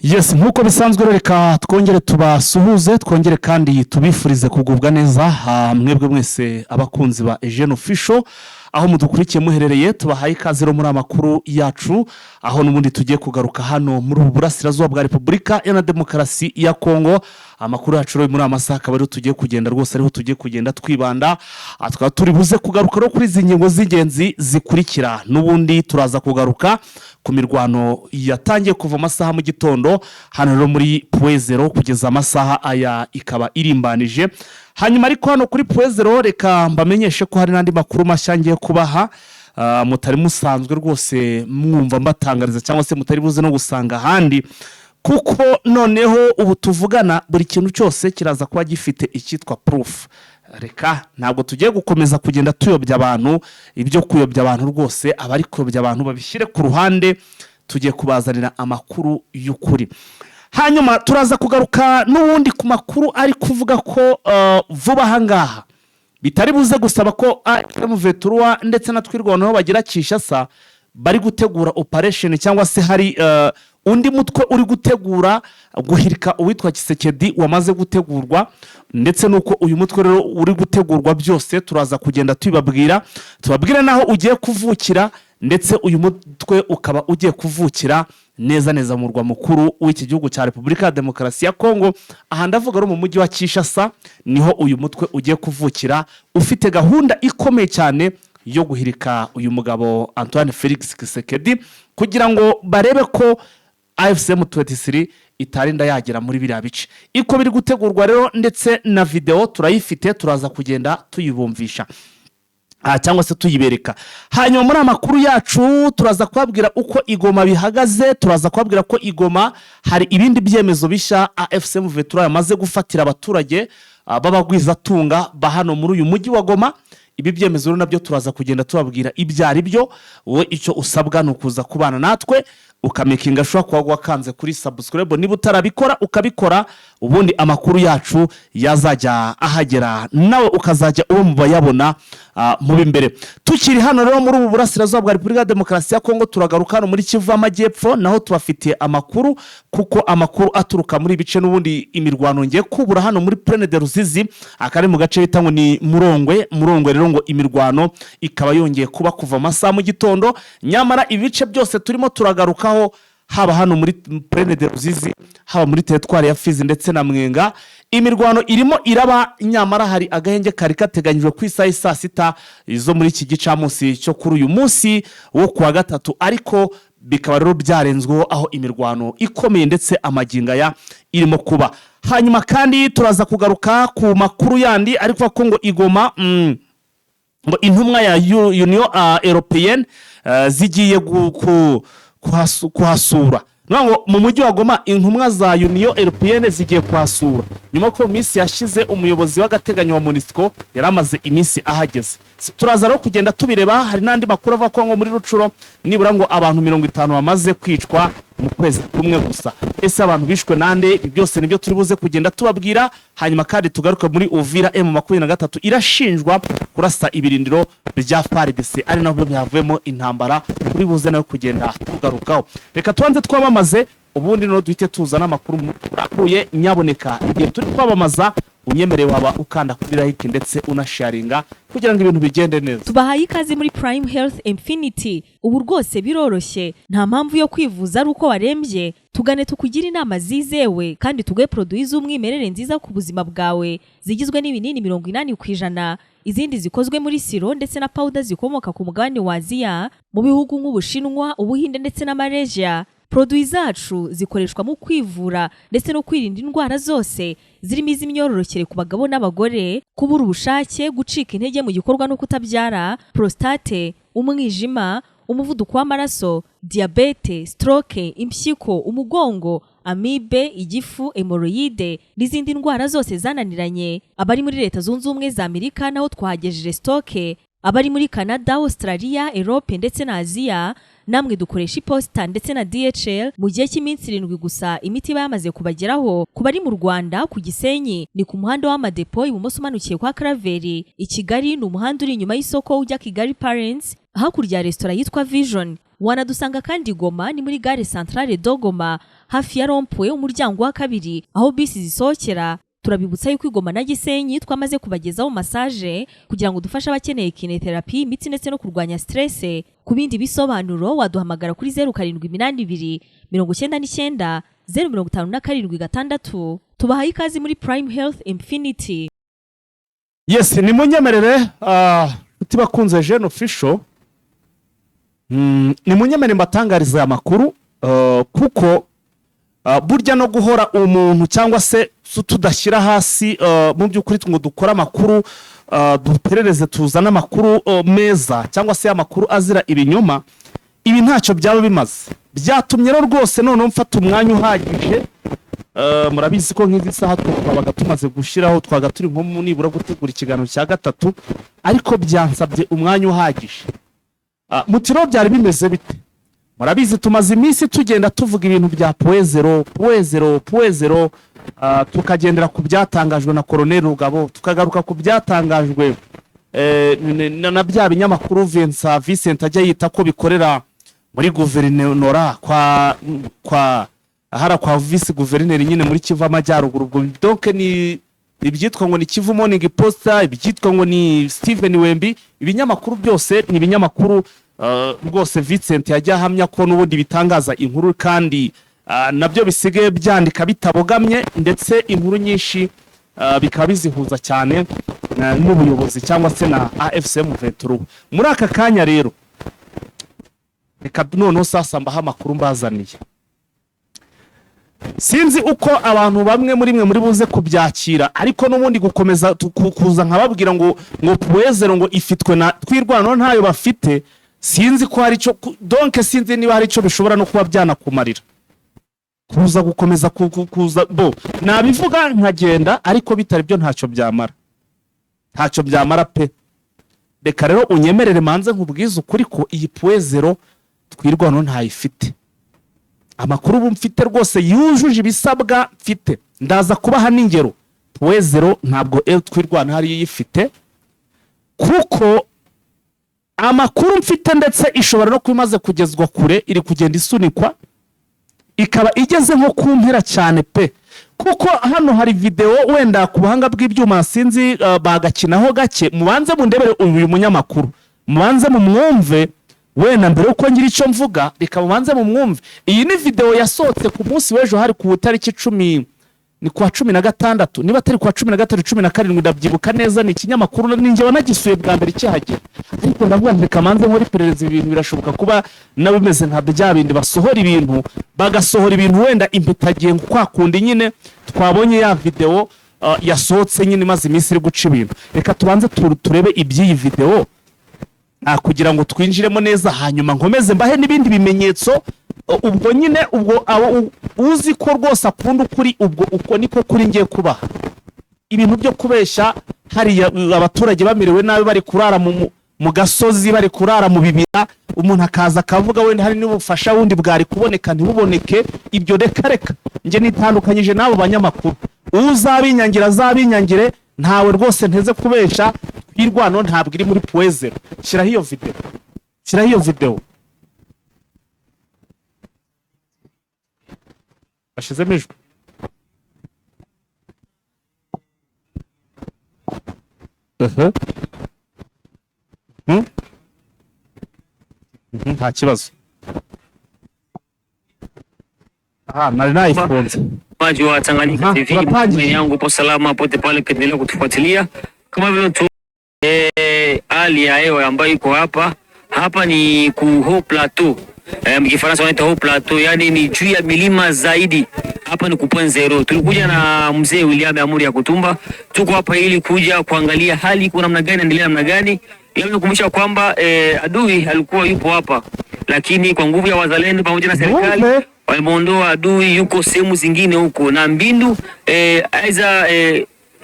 Yes, nk'uko bisanzwe rero, reka twongere tubasuhuze, twongere kandi tubifurize kugubwa neza. Mwebwe mwese abakunzi ba Eugene Official, aho mudukurikiye muherereye, tubahaye ikaze rero muri amakuru yacu, aho n'ubundi tugiye kugaruka hano muri ubu burasirazuba bwa Repubulika ya Demokarasi ya Kongo. Amakuru yacu rero muri aya masaha akaba ariho tugiye kugenda rwose, ariho tugiye kugenda twibanda. Tukaba turi buze kugaruka rero kuri izi ngingo z'ingenzi zikurikira. N'ubundi turaza kugaruka ku mirwano yatangiye kuva amasaha mu gitondo hano rero muri Point Zéro, kugeza amasaha aya ikaba irimbanije. Hanyuma ariko hano kuri Point Zéro, reka mbamenyeshe ko hari n'andi makuru mashya ngiye kubaha mutari musanzwe rwose mwumva mbatangariza, cyangwa se mutari buze no gusanga ahandi, kuko noneho ubu tuvugana buri kintu cyose kiraza kuba gifite icyitwa proof. Reka ntabwo tugiye gukomeza kugenda tuyobya abantu. Ibyo kuyobya abantu rwose, abari kuyobya abantu babishyire ku ruhande, tugiye kubazanira amakuru y'ukuri. Hanyuma turaza kugaruka n'ubundi ku makuru ari kuvuga ko vuba aha ngaha bitari buze gusaba ko M23 ndetse na Twirwaneho bagira Kinshasa, bari gutegura operation, cyangwa se hari undi mutwe uri gutegura guhirika uwitwa Tshisekedi wamaze gutegurwa, ndetse n'uko uyu mutwe rero uri gutegurwa, byose turaza kugenda tubibabwira, tubabwire n'aho ugiye kuvukira. Ndetse uyu mutwe ukaba ugiye kuvukira neza neza mu murwa mukuru w'iki gihugu cya Repubulika ya Demokarasi ya Kongo. Aha ndavuga ari mu mujyi wa Kinshasa, niho uyu mutwe ugiye kuvukira, ufite gahunda ikomeye cyane yo guhirika uyu mugabo Antoine Felix Tshisekedi, kugira ngo barebe ko AFC M23 itarinda yagera muri biriya bice. Iko biri gutegurwa rero, ndetse na videwo turayifite, turaza kugenda tuyibumvisha cyangwa se tuyibereka. Hanyuma muri amakuru yacu turaza kubabwira uko i Goma bihagaze. Turaza kubabwira ko i Goma hari ibindi byemezo bishya AFC M23 yamaze gufatira abaturage b'abagwizatunga ba hano muri uyu mujyi wa Goma. Ibi byemezo rero nabyo turaza kugenda tubabwira ibyo ari byo. Wowe icyo usabwa ni ukuza kubana natwe, ukamakinga sure kuba wakanze kuri subscribe niba utarabikora, ukabikora, ubundi amakuru yacu yazajya ahagera nawe ukazajya uba mu bayabona mu b'imbere. Tukiri hano rero muri ubu burasirazuba bwa Repubulika ya Demokarasi ya Kongo, turagaruka hano muri Kivu y'Amajyepfo, naho tubafitiye amakuru, kuko amakuru aturuka muri ibice n'ubundi imirwano ngiye kubura hano muri Plaine de Ruzizi, akari mu gace bita ngo ni Murongwe. Murongwe rero ngo imirwano ikaba yongeye kuba kuva amasaha mu gitondo. Nyamara ibice byose turimo turagarukaho, haba hano muri Plaine de Ruzizi, haba muri teritwari ya Fizi ndetse na Mwenga, imirwano irimo iraba. Nyamara hari agahenge kari kateganyijwe ku isaha y'i saa sita zo muri iki gicamunsi cyo kuri uyu munsi wo kuwa gatatu, ariko bikaba rero byarenzweho, aho imirwano ikomeye ndetse amagingo aya irimo kuba. Hanyuma kandi turaza kugaruka ku makuru yandi ariko ko ngo i Goma ngo intumwa ya Union Européenne zigiye kuhasura. Ni ngo mu mujyi wa Goma intumwa za Union Européenne zigiye kuhasura, nyuma ko mu minsi yashize umuyobozi w'agateganyo wa MONUSCO yari amaze iminsi ahageze. Turaza rero kugenda tubireba. Hari n'andi makuru avuga ko ngo muri Rutshuru nibura ngo abantu 50 bamaze kwicwa mu kwezi kumwe gusa. Ese abantu bishwe nande? Ibi byose nibyo turi buze kugenda tubabwira. Hanyuma kandi tugaruke muri Uvira, M23 irashinjwa kurasa ibirindiro bya FARDC, ari nabyo byavuyemo intambara, turi buze nayo kugenda tugarukaho. Reka tubanze twamamaze, ubundi noneho duhite tuzana amakuru arambuye. Nyaboneka, igihe turi kwamamaza, unyemereye waba ukanda kuri like ndetse unasharinga kugira ngo ibintu bigende neza. Tubahaye ikaze muri Prime Health Infinity. Ubu rwose biroroshye, nta mpamvu yo kwivuza ari uko warembye. Tugane tukugire inama zizewe kandi tuguhe produits z'umwimerere nziza ku buzima bwawe, zigizwe n'ibinini 80%, izindi zikozwe muri sirop ndetse na powder zikomoka ku mugabane wa Aziya, mu bihugu nk'Ubushinwa, Ubuhinde ndetse na Malaysia. Produits zacu zikoreshwa mu kwivura ndetse no kwirinda indwara zose, zirimo iz'imyororokere ku bagabo n'abagore, kubura ubushake, gucika intege mu gikorwa no kutabyara, prostate, umwijima, umuvuduko w'amaraso, diyabete, stroke, impyiko, umugongo, amibe, igifu, hémorroïdes n'izindi ndwara zose zananiranye. Abari muri Leta Zunze Ubumwe za Amerika naho twahagejeje stock. Abari muri Canada, Australia, Europe ndetse na Aziya, namwe dukoresha iposita ndetse na DHL. Mu gihe cy'iminsi 7 gusa imiti iba yamaze kubageraho. Ku bari mu Rwanda, ku Gisenyi ni ku muhanda w'Amadepo, ibumoso umanukiye kwa Karaveri. I Kigali ni umuhanda uri inyuma y'isoko ujya Kigali Parents, hakurya ya resitora yitwa Vision. Wanadusanga kandi Goma, ni muri gare centrale de Goma, hafi ya rond-point, umuryango wa kabiri aho bisi zisohokera. Turabibutsa yuko i Goma na Gisenyi twamaze kubagezaho massage kugira ngo dufashe abakeneye kinésithérapie, imitsi ndetse no kurwanya stress. Ku bindi bisobanuro waduhamagara kuri 0782 990 576. Tubahaye ikaze muri Prime Health Infinity. Yes, ni munyemerere, nshuti bakunze Jeune Official, ni munyemerere mbatangariza aya makuru, kuko burya no guhora umuntu cyangwa se tudashyira hasi, mu by'ukuri ngo dukore amakuru, duperereze, tuzane amakuru meza cyangwa se amakuru azira ibinyoma, ibi ntacyo byaba bimaze. Byatumye rero rwose noneho mfata umwanya uhagije. Murabizi ko nk'izi saha twabaga tumaze gushyiraho, twaga turi nko nibura gutegura ikiganiro cya gatatu, ariko byansabye umwanya uhagije. Muti rero byari bimeze bite? Murabizi, tumaze iminsi tugenda tuvuga ibintu bya Point Zéro, Point Zéro, Point Zéro, tukagendera ku byatangajwe na Koroneli Rugabo, tukagaruka ku byatangajwe na bya binyamakuru Vincent Vincent ajya yita ko bikorera muri guverinora kwa hara kwa vice guverineri nyine muri Kivu Amajyaruguru. Ubwo donc ni ibyitwa ngo ni Kivu Morning Post, ibyitwa ngo ni Steven Wembi, ibinyamakuru byose ni ibinyamakuru rwose Vincent yajya ahamya ko n'ubundi bitangaza inkuru, kandi nabyo bisigaye byandika bitabogamye, ndetse inkuru nyinshi bikaba bizihuza cyane n'ubuyobozi cyangwa se na AFC M23. Muri aka kanya rero, reka noneho sasa mbaha amakuru mbazaniye. Sinzi uko abantu bamwe muri mwe muri buze kubyakira, ariko n'ubundi gukomeza kuza nkababwira ngo Point Zéro ngo ifitwe na Twirwanaho, ntayo bafite, sinzi ko hari icyo donc sinzi niba hari icyo bishobora no kuba byanakumarira kuza gukomeza kuza bo nabivuga nkagenda, ariko bitari byo ntacyo byamara, ntacyo byamara pe. Reka rero unyemerere manze nkubwize ukuri ko iyi Point Zéro Twirwanaho ntayifite. Amakuru ubu mfite rwose yujuje ibisabwa mfite, ndaza kubaha n'ingero. Point Zéro ntabwo Twirwanaho ariyo iyifite, kuko amakuru mfite, ndetse ishobora no kuba imaze kugezwa kure, iri kugenda isunikwa, ikaba igeze nko ku mpera cyane pe. Kuko hano hari videwo, wenda ku buhanga bw'ibyuma sinzi, bagakinaho gake. Mubanze mundebere uyu munyamakuru, mubanze mumwumve. Wenda mbere yuko ngira icyo mvuga, reka mubanze mumwumve. Iyi ni videwo yasohotse ku munsi w'ejo, hari ku itariki 10, ni kuwa 16, niba atari kuwa 13, 17, ndabyibuka neza. Ni ikinyamakuru ninjye wanagisuye bwa mbere kihagera, ariko ndavuga nti reka manze nkore iperereza. Ibi bintu birashoboka kuba nabo bimeze nka bya bindi basohora ibintu, bagasohora ibintu wenda impitagiye kwa kundi nyine twabonye ya videwo yasohotse nyine imaze iminsi iri guca ibintu. Reka tubanze turebe iby'iyi videwo kugira ngo twinjiremo neza, hanyuma nkomeze mbahe n'ibindi bimenyetso. Ubwo nyine ubwo abo uzi ko rwose akunda ukuri, ubwo uko niko kuri ngiye kubaha. Ibintu byo kubeshya hariya, abaturage bamerewe nabi, bari kurara mu gasozi, bari kurara mu bibira, umuntu akaza akavuga wenda hari n'ubufasha bundi bwari kuboneka ntibuboneke, ibyo reka reka, njye nitandukanyije n'abo banyamakuru. Uzabinyangira azabinyangire, ntawe rwose nteze kubesha. Twirwanaho ntabwo iri muri Point Zéro. Shyiraho iyo videwo, shyiraho iyo videwo. Bashyizemo ijwi. Nta kibazo. Aha nari nayifunze. Maji wa Tanganyika Aha, TV, tunapangi. matumaini yangu upo salama pote pale, ukiendelea kutufuatilia kama vile tu hali ya hewa ambayo iko hapa hapa ni ku Haut Plateau, Mkifaransa wanaita Haut Plateau, yani ni juu ya milima zaidi. Hapa ni ku Point Zero. Tulikuja na mzee William Amuri ya Kutumba, tuko hapa ili kuja kuangalia hali iko namna gani, endelea namna gani. Ila nikukumbusha kwamba adui alikuwa yupo hapa, lakini kwa nguvu ya wazalendo pamoja na serikali Ng'ombe. wameondoa adui, yuko sehemu zingine huko na mbindu aidha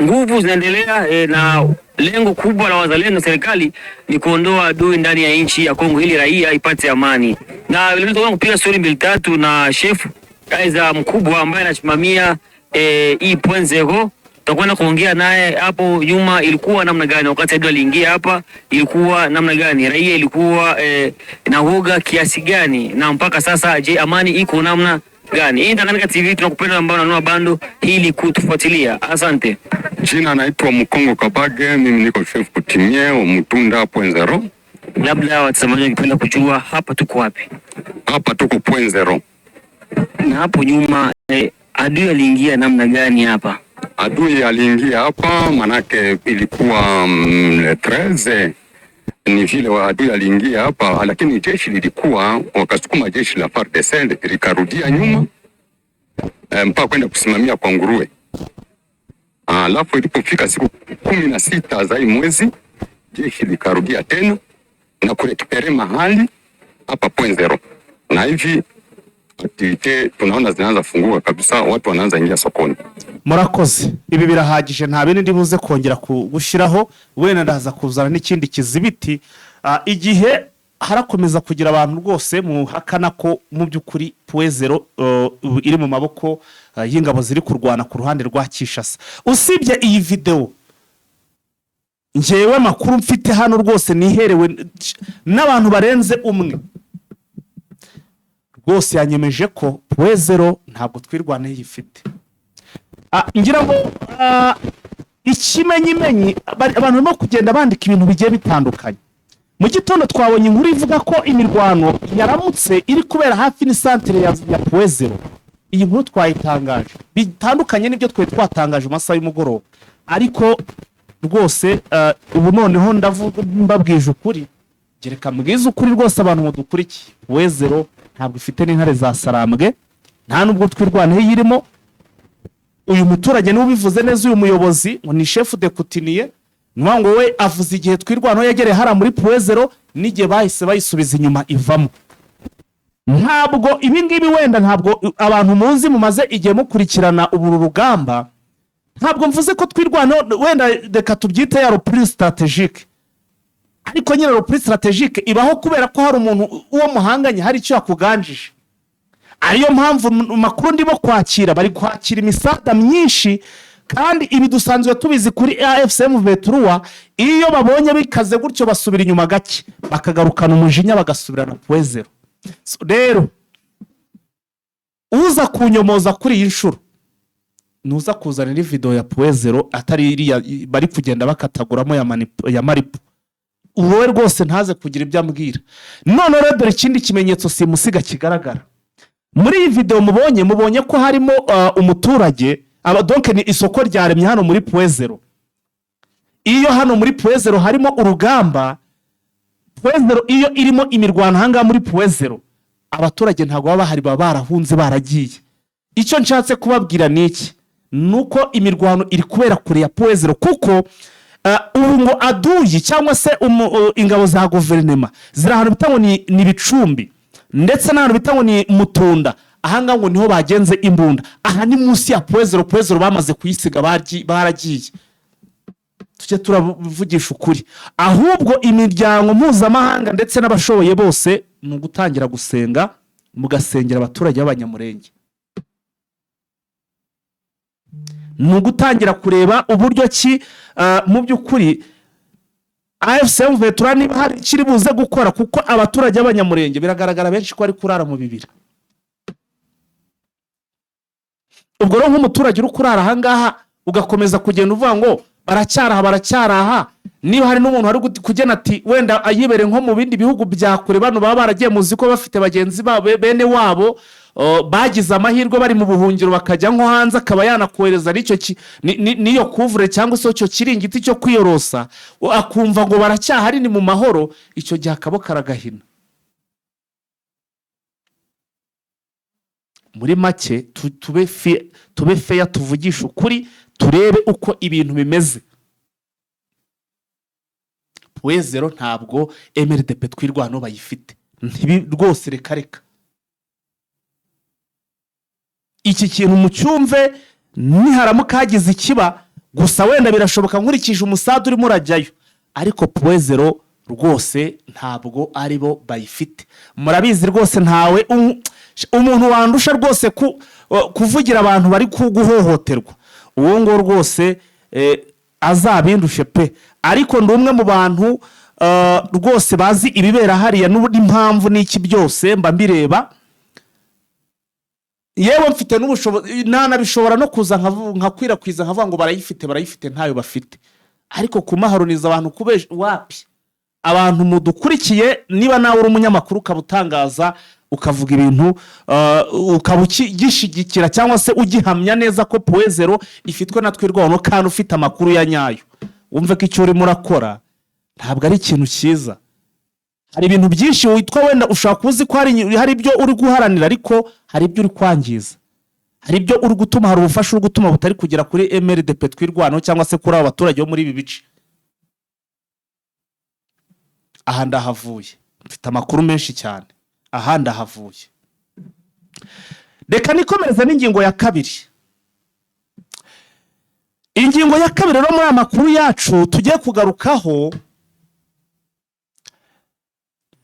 nguvu zinaendelea na lengo kubwa la wazalendo na serikali ni kuondoa adui ndani ya nchi ya Kongo ili raia ipate amani. Na vile vile tutakuwa kupiga stori mbili tatu na chef aidha mkubwa ambaye anasimamia hii Point Zero. Tutakwenda kuongea naye hapo nyuma ilikuwa namna gani, wakati adui aliingia hapa ilikuwa namna gani, raia ilikuwa na uoga kiasi gani, na mpaka sasa je, amani iko namna gani? Hii ni Tanganyika TV, tunakupenda ambao unanunua bando ili kutufuatilia. Asante. Jina naitwa Mkongo Kabage, mimi niko chef kutimie wa Mutunda Point Zero. Labda watazamaji wangependa kujua hapa tuko wapi? Hapa tuko Point Zero. Na hapo nyuma adui aliingia namna gani hapa? Adui aliingia hapa, manake ilikuwa le 13 ni vile wa adui aliingia hapa, lakini jeshi lilikuwa wakasukuma jeshi la FARDC likarudia nyuma mpaka kwenda kusimamia kwa nguruwe. Alafu ilipofika siku 16 za hii mwezi jeshi likarudia tena na kurécupérer mahali hapa Point Zero, na hivi activités tunaona zinaanza funguka kabisa, watu wanaanza ingia sokoni. Murakoze, ibi birahagije, nta bindi ndi buze kongera gushyiraho. Wenda ndaza kuzana n'ikindi kizibiti. Igihe harakomeza kugira abantu rwose muhakana ko mu by'ukuri Point Zero iri mu maboko y'ingabo ziri kurwana ku ruhande rwa Kinshasa. Usibye iyi videwo, ngewe amakuru mfite hano rwose niherewe n'abantu barenze umwe, rwose yanyemeje ko Point Zero ntabwo Twirwaneho ifite. Ngira ngo ikimenyimenyi abantu barimo kugenda bandika ibintu bigiye bitandukanye. Mu gitondo twabonye inkuru ivuga ko imirwano yaramutse iri kubera hafi n'isantere ya Point Zero. Iyi nkuru twayitangaje bitandukanye n'ibyo twari twatangaje mu masaha y'umugoroba, ariko rwose ubu noneho ndavuga mbabwije ukuri, gereka mbwize ukuri rwose abantu mudukurikiye, Point Zero ntabwo ifite n'intare za Sarambwe, nta nubwo Twirwaneho iyirimo. Uyu muturage niwe ubivuze neza, uyu muyobozi ngo ni chef de coutumier, ni ukuvuga ngo we avuze igihe Twirwaneho yegereye hariya muri Point Zero n'igihe bahise bayisubiza inyuma ivamo. Ntabwo ibi ngibi wenda, ntabwo abantu muzi mumaze igihe mukurikirana ubu rugamba, ntabwo mvuze ko Twirwaneho wenda, reka tubyite ya repli stratégique, ariko nyine repli stratégique ibaho kubera ko hari umuntu uwo muhanganye hari icyo yakuganjije. Ariyo mpamvu mu makuru ndimo kwakira, bari kwakira imisada myinshi, kandi ibi dusanzwe tubizi kuri AFC M23: iyo babonye bikaze gutyo basubira inyuma gake, bakagarukana umujinya, bagasubirana Point Zero. So, rero uza kunyomoza kuri iyi nshuro nuza kuzanira video ya Point Zero atari iriya bari kugenda bakataguramo ya maripo, wowe rwose ntaze kugira ibyo ambwira. None rero dore ikindi kimenyetso simusiga kigaragara muri iyi videwo mubonye. Mubonye ko harimo umuturage aba, donc ni isoko ryaremye hano muri Point Zero. Iyo hano muri Point Zero harimo urugamba, Point Zero iyo irimo imirwano ahangaha muri Point Zero, abaturage ntabwo baba bahari, baba barahunze, baragiye. Icyo nshatse kubabwira ni iki? Ni uko imirwano iri kubera kure ya Point Zero, kuko ubu ngo aduyi cyangwa se ingabo za guverinema ziri ahantu bita ngo ni Bicumbi, ndetse n'ahantu bita ngo ni Mutunda. Ahangaha ngo niho bagenze imbunda. Aha ni munsi ya Point Zero. Point Zero bamaze kuyisiga, baragiye. Tujye turavugisha ukuri. Ahubwo imiryango mpuzamahanga ndetse n'abashoboye bose ni ugutangira gusenga, mugasengera abaturage b'Abanyamurenge, ni ugutangira kureba uburyo ki mu by'ukuri AFC M23 niba hari ikiri buze gukora, kuko abaturage b'Abanyamurenge biragaragara benshi ko bari kurara mu bibira. Ubwo rero nk'umuturage uri kurara ahangaha, ugakomeza kugenda uvuga ngo baracyaraha, baracyaraha, niba hari n'umuntu wari kugena ati wenda ayibere nko mu bindi bihugu bya kure, bano baba baragiye, muzi ko bafite bagenzi babo, bene wabo bagize amahirwe bari mu buhungiro bakajya nko hanze, akaba yanakohereza n'icyo n'iyo couvre cyangwa se icyo kiringiti cyo kwiyorosa, akumva ngo baracyahari, ni mu mahoro, icyo gihe akabo karagahina. Muri make tube feya, tuvugishe ukuri, turebe uko ibintu bimeze. Point Zero ntabwo MRDP Twirwaneho bayifite. Rwose reka reka, iki kintu mucyumve. Niharamuka hagize ikiba gusa, wenda birashoboka nkurikije umusada urimo urajyayo, ariko Point Zero rwose ntabwo ari bo bayifite. Murabizi rwose, ntawe umuntu wandusha rwose kuvugira abantu bari guhohoterwa. Uwo nguwo rwose azabindushe pe, ariko ndi umwe mu bantu rwose bazi ibibera hariya n'impamvu n'iki byose mba mbireba. Yewe, mfite n'ubushobozi, nanabishobora no kuza nkakwirakwiza nkavuga ngo barayifite, barayifite, ntayo bafite. Ariko kumaharuniza abantu kubesha, wapi. Abantu mudukurikiye, niba nawe uri umunyamakuru ukaba utangaza, ukavuga ibintu, ukaba ugishyigikira cyangwa se ugihamya neza ko Point Zéro ifitwe na Twirwaneho kandi ufite amakuru ya nyayo, wumve ko icyo urimo urakora ntabwo ari ikintu cyiza. Hari ibintu byinshi witwa wenda ushobora kuba uzi ko hari ibyo uri guharanira, ariko hari ibyo uri kwangiza, hari ibyo uri gutuma, hari ubufasha uri gutuma butari kugera kuri MRDP Twirwaneho cyangwa se kuri aba baturage bo muri ibi bice. Aha ndahavuye, mfite amakuru menshi cyane. Aha ndahavuye, reka nikomereze n'ingingo ya kabiri. Ingingo ya kabiri rero muri aya makuru yacu tugiye kugarukaho,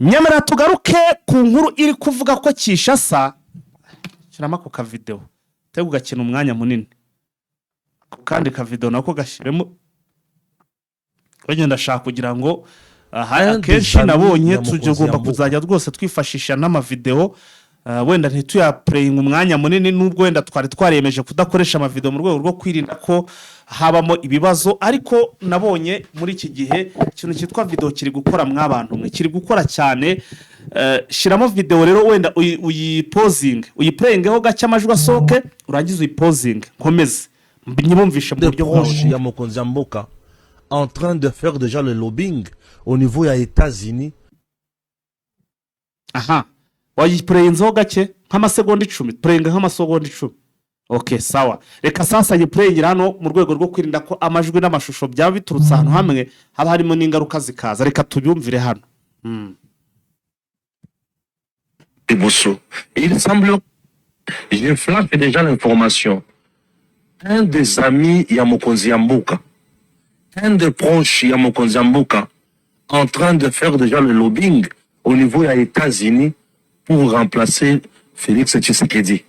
nyamara tugaruke ku nkuru iri kuvuga ko Kinshasa. Shyiramo ako kavidewo twe ugakina umwanya munini, ako kandi kavidewo nako gashyiremo. Wenda ndashaka kugira ngo aha akenshi nabonye tugomba kuzajya rwose twifashisha n'amavidewo, wenda ntituyapureyinge umwanya munini, nubwo wenda twari twariyemeje kudakoresha amavidewo mu rwego rwo kwirinda ko habamo ibibazo. Ariko nabonye muri iki gihe ikintu cyitwa videwo kiri gukora, mw'abantu mwe, kiri gukora cyane. Shyiramo videwo rero, wenda uyipozinge, uyipureyingeho gake, amajwi asohoke, urangize uyipozinge, nkomeze nyibumvishe mu des buryo proches bwawe. ya Mokonzi ya Mboka en train de faire déjà le lobbying au niveau ya États-Unis. Aha wayipureyinzeho gake nk'amasegonda 10, pureyinga nk'amasegonda 10. Ok, sawa, reka sasa nyipureyingira hano mu rwego rwo kwirinda ko amajwi n'amashusho byaba biturutse ahantu hamwe, haba harimo n'ingaruka zikaza. Reka tubyumvire hano. Liboso. Il semble, je flash déjà l'information. Un des amis ya Mokonzi ya Mboka, un des proches ya Mokonzi ya Mboka, en train de faire déjà le lobbying au niveau des États-Unis pour remplacer Félix Tshisekedi.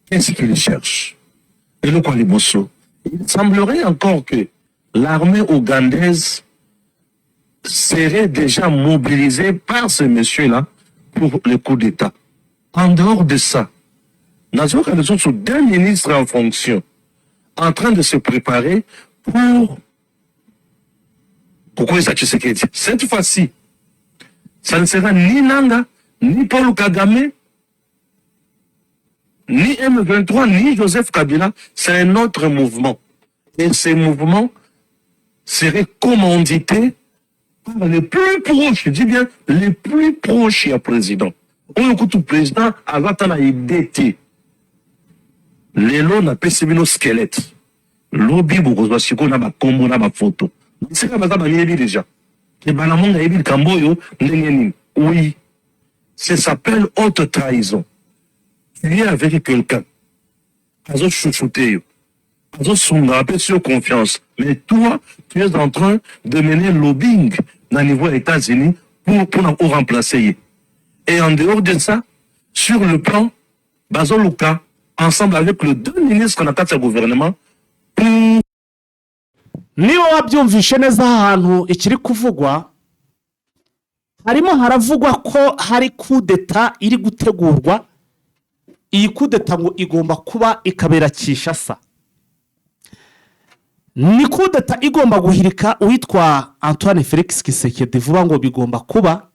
Qu'est-ce qu'il cherche? Et le Liboso. Il semblerait encore que l'armée ougandaise serait déjà mobilisée par ce monsieur-là pour le coup d'État. En dehors de ça, nazoyoka lisusu deux ministres en fonction en train de se préparer pour kokweyisa Tshisekedi. Cette fois-ci, ça ne sera ni Nanga, ni Paul Kagame, ni M23, ni Joseph Kabila. C'est un autre mouvement. Et ce mouvement serait commandité par les plus proches, je dis bien les plus proches ya président. Oyo kutu président aza na idée te. Lelo napesi bino squelette. Lobi bokozwa sikoyo na bakombo na bafoto. Bisika baza bayebi déjà. Ke bana monga yebi likambo oyo ndenge nini. Oui, ça s'appelle haute trahison. Tu es avec quelqu'un. Azo chouchouter yo. Azosunga, apesi yo confiance. Mais toi, tu es en train de mener lobbying na niveau États-Unis pour remplacer ye. Et en dehors de ça, sur le plan, bazoluka, ensemble avec le deux ministres na kati ya gouvernement, pour Niba wabyumvishe neza, aha hantu ikiri kuvugwa, harimo haravugwa ko hari kudeta iri gutegurwa. Iyi kudeta ngo igomba kuba ikabera Kinshasa. Ni kudeta igomba guhirika uwitwa Antoine Felix Tshisekedi vuba, ngo bigomba kuba.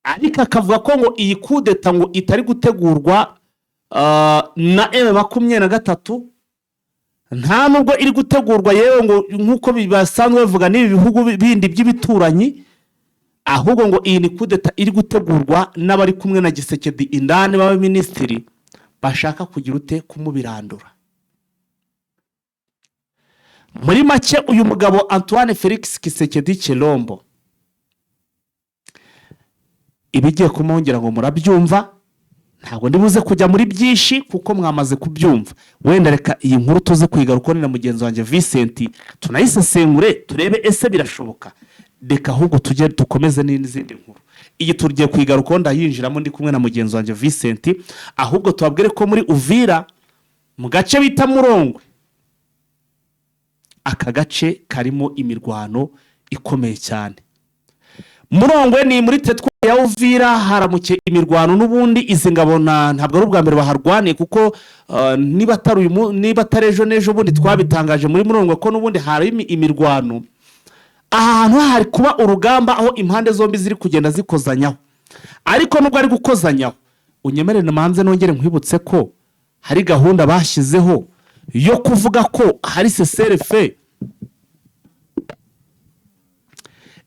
Ariko akavuga ko ngo iyi kudeta ngo itari gutegurwa na M23, nta nubwo iri gutegurwa yewe ngo nk'uko basanzwe babivuga n'ibi bihugu bindi by'ibituranyi, ahubwo ngo iyi ni kudeta iri gutegurwa n'abari kumwe na Tshisekedi indani b'abaminisitiri bashaka kugira ute? Kumubirandura. Muri make, uyu mugabo Antoine Felix Tshisekedi Tshilombo, ibigiye kumwongera ngo murabyumva. Ntabwo ndibuze kujya muri byinshi kuko mwamaze kubyumva. Wenda reka iyi nkuru tuze kuyigarukaho na mugenzi wanjye Vincent, tunayisesengure, turebe ese birashoboka. Reka ahubwo tujye dukomeze n'izindi nkuru. Iyi tugiye kuyigarukaho, ndayinjiramo ndi kumwe na mugenzi wanjye Vincent. Ahubwo tubabwire ko muri Uvira, mu gace bita Murongwe. Aka gace karimo imirwano ikomeye cyane. Murongwe ni muri territoire ya Uvira, haramuke imirwano n'ubundi. Izi ngabo ntabwo ari ubwa mbere baharwaniye, kuko niba atari uyu niba atari ejo n'ejo bundi twabitangaje muri Murongwe ko n'ubundi hari imirwano. Aha hantu hari kuba urugamba aho impande zombi ziri kugenda zikozanyaho. Ariko nubwo ari gukozanyaho, unyemerere manze nongere nkwibutse ko hari gahunda bashyizeho yo kuvuga ko hari cessez-le-feu.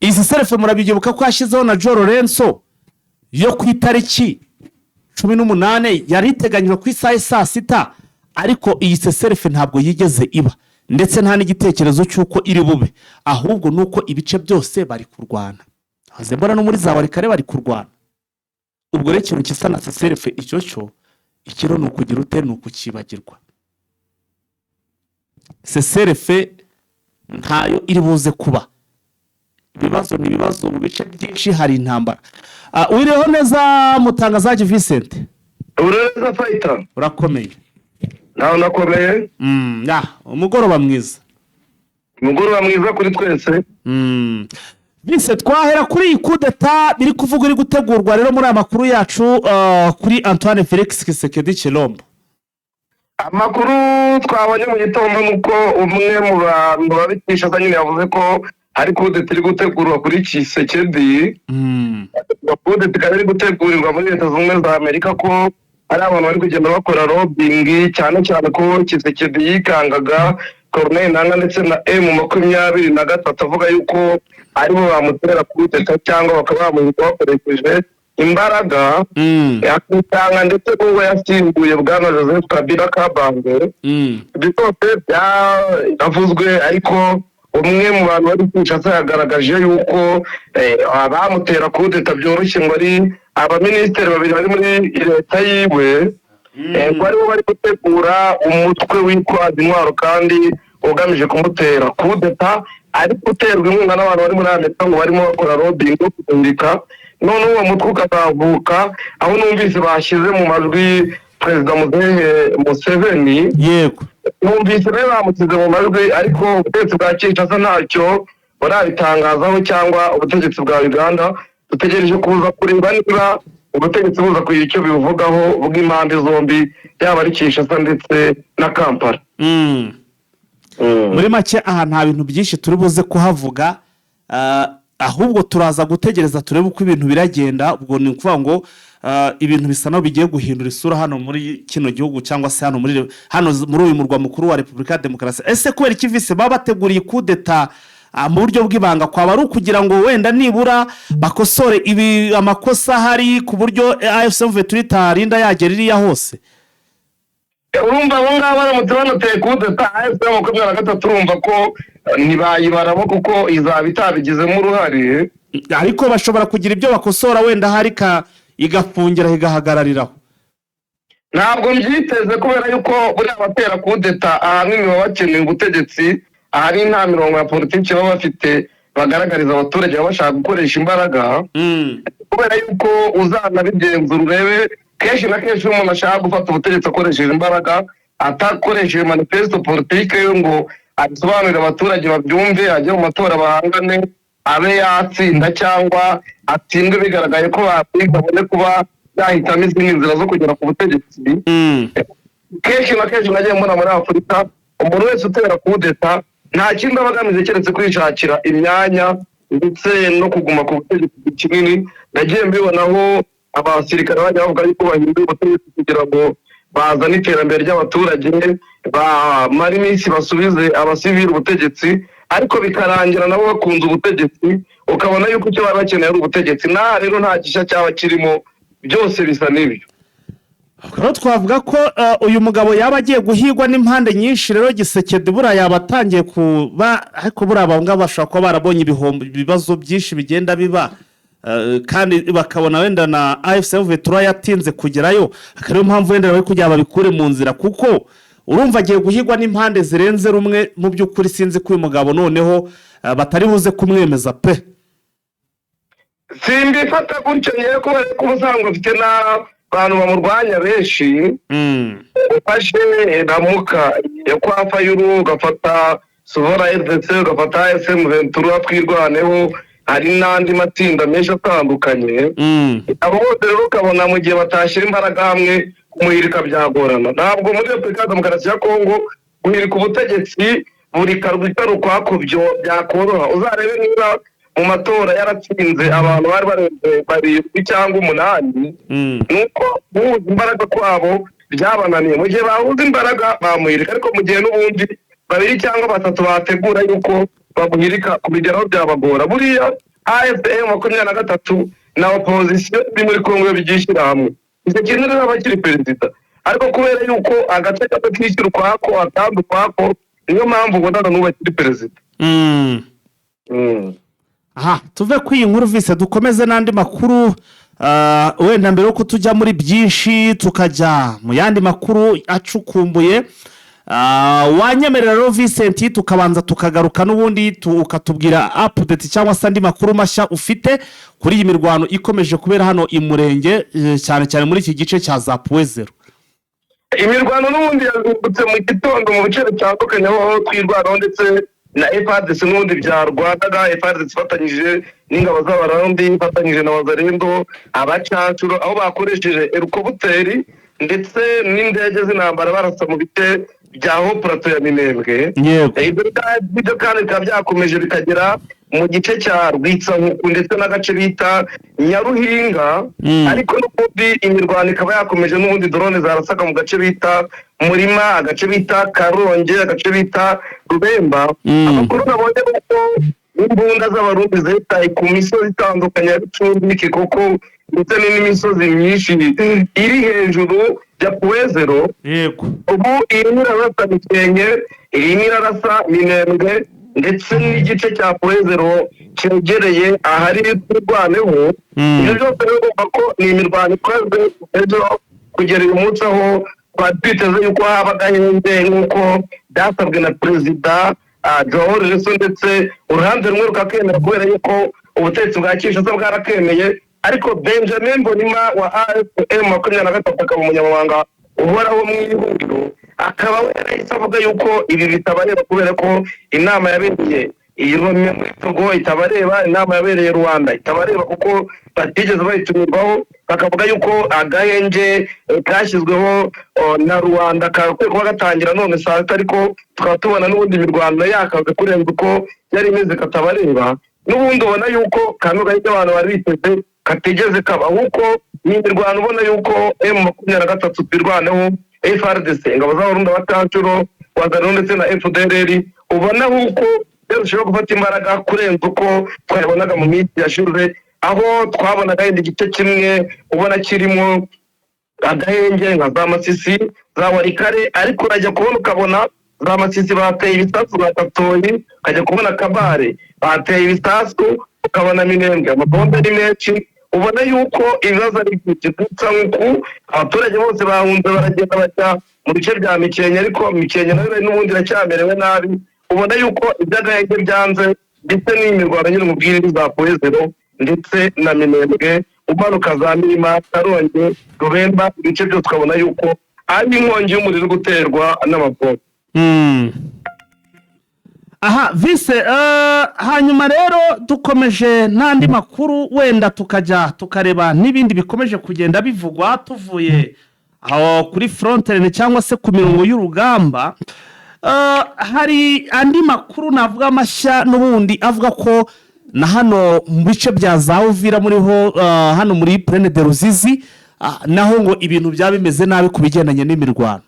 Iyi cessez-le-feu murabyibuka ko yashyizeho na João Lourenço yo ku itariki 18, yari iteganyijwe ku isaha ya saa sita, ariko iyi cessez-le-feu ntabwo yigeze iba, ndetse nta n'igitekerezo cy'uko iri bube, ahubwo ni uko ibice byose bari kurwana. Haze mbona no muri za Walikale bari kurwana. Ubwo rero ikintu gisa na cessez-le-feu icyo cyo ikiro ni ukugira ute? Ni ukukibagirwa. Cessez-le-feu ntayo iri buze kuba. Ibibazo ni ibibazo, mu bice byinshi hari intambara. Wiriweho neza, Mutangazaji Vincent? Ureza fayita. Urakomeye? Nawe nakomeye. Umugoroba mwiza. Umugoroba mwiza kuri twese. Vincent, twahera kuri iyi kudeta biri kuvuga iri gutegurwa rero muri aya makuru yacu, kuri Antoine Felix Tshisekedi Tshilombo. Amakuru twabonye mu gitondo ni uko umwe mu bantu babitisha nyine yavuze ko hari kudeta iri gutegurwa kuri Tshisekedi. Kudeta ikaba iri gutegurirwa muri Leta Zunze Ubumwe za Amerika, ko hari abantu bari kugenda bakora lobbying, cyane cyane ko Tshisekedi yikangaga Corneille Nangaa ndetse na M23, avuga yuko aribo bamutera kudeta cyangwa bakaba bamuhita bakoresheje imbaraga. Yakitanga ndetse n'ubwo yasimbuye bwana Joseph Kabila Kabange. Ibyo byose byaravuzwe, ariko umwe mu bantu bari Kinshasa yagaragaje yuko abamutera kudeta byoroshye ngo ari abaminisitiri babiri bari muri leta yiwe, ko aribo bari gutegura umutwe witwaza intwaro kandi ugamije kumutera kudeta, ariko uterwa inkunga n'abantu bari muri Amerika, ngo barimo bakora lobbying yo kumurika, noneho uwo mutwe ukazavuka aho numvise bashyize mu majwi Perezida Muzehe Museveni. Numvise rero bamushyize mu majwi, ariko ubutegetsi bwa Kinshasa ntacyo burabitangazaho cyangwa ubutegetsi bwa Uganda. Dutegereje kuza kureba niba ubutegetsi buza kugira icyo bibuvugaho bw'impande zombi, yaba ari Kinshasa ndetse na Kampala. Muri make, aha nta bintu byinshi turi buze kuhavuga, ahubwo turaza gutegereza turebe uko ibintu biragenda. Ubwo ni ukuvuga ngo ibintu bisa naho bigiye guhindura isura hano muri kino gihugu, cyangwa se hano muri uyu murwa mukuru wa Repubulika ya Demokarasi. Ese kubera iki vise baba bateguriye kudeta mu buryo bw'ibanga? Kwaba ari ukugira ngo wenda nibura bakosore ibi amakosa ahari, ku buryo AFC M23 itarinda yagera iriya hose? Urumva abo ngabo baramutse banateye kudeta AFC 23, urumva ko ntibayibaramo kuko izaba itabigizemo uruhare. Ariko bashobora kugira ibyo bakosora, wenda hari ka igafungira igahagarariraho. Ntabwo mbyiteze, kubera yuko buriya abatera kudeta ahanini baba bakeneye ubutegetsi. Ahari nta mirongo ya politiki baba bafite bagaragariza abaturage, baba bashaka gukoresha imbaraga, kubera yuko uzanabigenzura urebe, kenshi na kenshi iyo umuntu ashaka gufata ubutegetsi akoresheje imbaraga, atakoresheje manifesto politique ye ngo abisobanurire abaturage babyumve, ajye mu matora bahangane, abe yatsinda cyangwa atsindwe bigaragaye ko batsinda, abone kuba yahitamo izindi nzira zo kugera ku butegetsi. Kenshi na kenshi nagiye mbona muri Afurika, umuntu wese utera kudeta nta kindi aba agamije keretse kwishakira imyanya ndetse no kuguma ku butegetsi kinini. Nagiye mbibonaho abasirikare bajya bavuga yuko bahinduye ubutegetsi kugira ngo bazane iterambere ry'abaturage, bamara iminsi basubize abasivili ubutegetsi, ariko bikarangira nabo bakunze ubutegetsi, ukabona yuko icyo baba bakeneye ari ubutegetsi. N'aha rero nta gishya cyaba kirimo, byose bisa n'ibyo. Rero twavuga ko uyu mugabo yaba agiye guhigwa n'impande nyinshi. Rero Tshisekedi buriya yaba atangiye kuba, ariko buriya abo ngabo bashobora kuba barabonye ibihombo, ibibazo byinshi bigenda biba, kandi bakabona wenda na AFC M23 yatinze kugerayo, akaba ariyo mpamvu wenda bari kugira babikure mu nzira, kuko urumva agiye guhigwa n'impande zirenze rumwe. Mu by'ukuri sinzi ko uyu mugabo noneho batari buze kumwemeza pe. Simbifata gutyo ngewe, kubera ko ubusanzwe ufite n'abantu bamurwanya benshi. Ufashe Lamuka yo kwa Fayulu, ugafata Sauvons la RDC, ugafata M23, Twirwaneho, hari n'andi matsinda menshi atandukanye. Abo bose rero ukabona mu gihe batashyira imbaraga hamwe, kumuhirika byagorana. Ntabwo muri Repubulika ya Demokarasi ya Kongo guhirika ubutegetsi buri karwi kari ukwako byo byakoroha. Uzarebe niba mu matora yaratsinze abantu bari barenze barindwi cyangwa umunani, nuko guhuza imbaraga kwabo byabananiye. Mu gihe bahuza imbaraga bamuhirika, ariko mu gihe n'ubundi babiri cyangwa batatu bategura yuko bamuhirika, kubigeraho byabagora. Buriya AFC M23 na opozisiyo iri muri Kongo yo byishyira hamwe, icyo kintu rero aba akiri perezida, ariko kubera yuko agace gato kishyira ukwako akandi ukwako, niyo mpamvu ubona na n'ubu akiri perezida. Aha tuve ku iyi nkuru vise, dukomeze n'andi makuru. Wenda mbere yuko tujya muri byinshi, tukajya mu yandi makuru acukumbuye, wanyemerera rero Vincent tukabanza tukagaruka n'ubundi ukatubwira update cyangwa se andi makuru mashya ufite kuri iyi mirwano ikomeje kubera hano i Murenge, cyane cyane muri iki gice cya za Point Zéro? Imirwano n'ubundi yazindutse mu gitondo mu bice bitandukanye, aho Twirwanaho ndetse na FARDC n'ubundi byarwanaga. FARDC ifatanyije n'ingabo z'Abarundi, ifatanyije na Wazalendo, abacancuro, aho bakoresheje helikoputeri ndetse n'indege z'intambara barasa mu bice bya Haut Plateau ya Minembwe. Ibyo kandi bikaba byakomeje bikagera mu gice cya Rwitsankuku ndetse n'agace bita Nyaruhinga. Ariko n'ubundi imirwano ikaba yakomeje n'ubundi, drone zarasaga mu gace bita Murima, agace bita Karonge, agace bita Rubemba. Amakuru nabonye ni uko imbunda z'Abarundi zitaye ku misozi itandukanye ya Bicumbi, Kikoko ndetse n'indi misozi myinshi iri hejuru ya Point Zéro. Ubu irimo irarasa Mikenke, irimo irarasa Minembwe ndetse n'igice cya Point Zéro cyegereye ahari Twirwaneho. Ibyo byose rero urumva ko ni imirwano ikozwe ejo kugera uyu munsi, aho twari twiteze yuko haba agahenge nk'uko byasabwe na Perezida João Lourenço, ndetse uruhande rumwe rukakemera kubera yuko ubutegetsi bwa Kinshasa bwarakemeye, ariko Benjamin Mbonimpa wa AFC M23 akaba umunyamabanga uhoraho mu ihuriro, akaba we yarahise avuga yuko ibi bitabareba kubera ko inama yabereye iyi Lomé muri Togo itabareba, inama yabereye Rwanda itabareba kuko batigeze bayitumirwaho. Bakavuga yuko agahenge kashyizweho na Rwanda kakwiye kuba gatangira none saa sita, ariko tukaba tubona n'ubundi imirwano yakaze kurenza uko yari imeze, katabareba. N'ubundi ubona yuko kano gahenge abantu bari biteze katigeze kaba, ahubwo ni imirwano ubona yuko M23, Twirwaneho, FARDC, ingabo z'Abarundi, abacancuro, Wazalendo ndetse na FDLR, ubona yuko byarushaho gufata imbaraga kurenza uko twabibonaga mu minsi yashize, aho twabonaga yenda igice kimwe ubona kirimo agahenge nka za Masisi, za Walikale, ariko urajya kubona ukabona za Masisi bateye ibisasu za Katoyi, ukajya kubona Kabare bateye ibisasu, ukabona Minembwe amabombe ari menshi. Ubona yuko ibibazo ari byinshi. Gusa nk'uku abaturage bose bahunze baragenda bajya mu bice bya Mikenke, ariko Mikenke nayo n'ubundi iracyamerewe nabi. Ubona yuko iby'agahenge byanze, ndetse n'imirwano nyine umubwire za Point Zéro ndetse na Minembwe, umanuka za Mirima, Karonge, Rubemba, ibice byose ukabona yuko ari inkongi y'umuriro iri guterwa n'amabombe. Aha vise, hanyuma rero dukomeje n'andi makuru, wenda tukajya tukareba n'ibindi bikomeje kugenda bivugwa. Tuvuye aho kuri frontline cyangwa se ku mirongo y'urugamba, hari andi makuru navuga mashya n'ubundi avuga ko na hano mu bice bya za Uvira muriho, hano muri Plaine de Ruzizi, naho ngo ibintu byaba bimeze nabi ku bigendanye n'imirwano.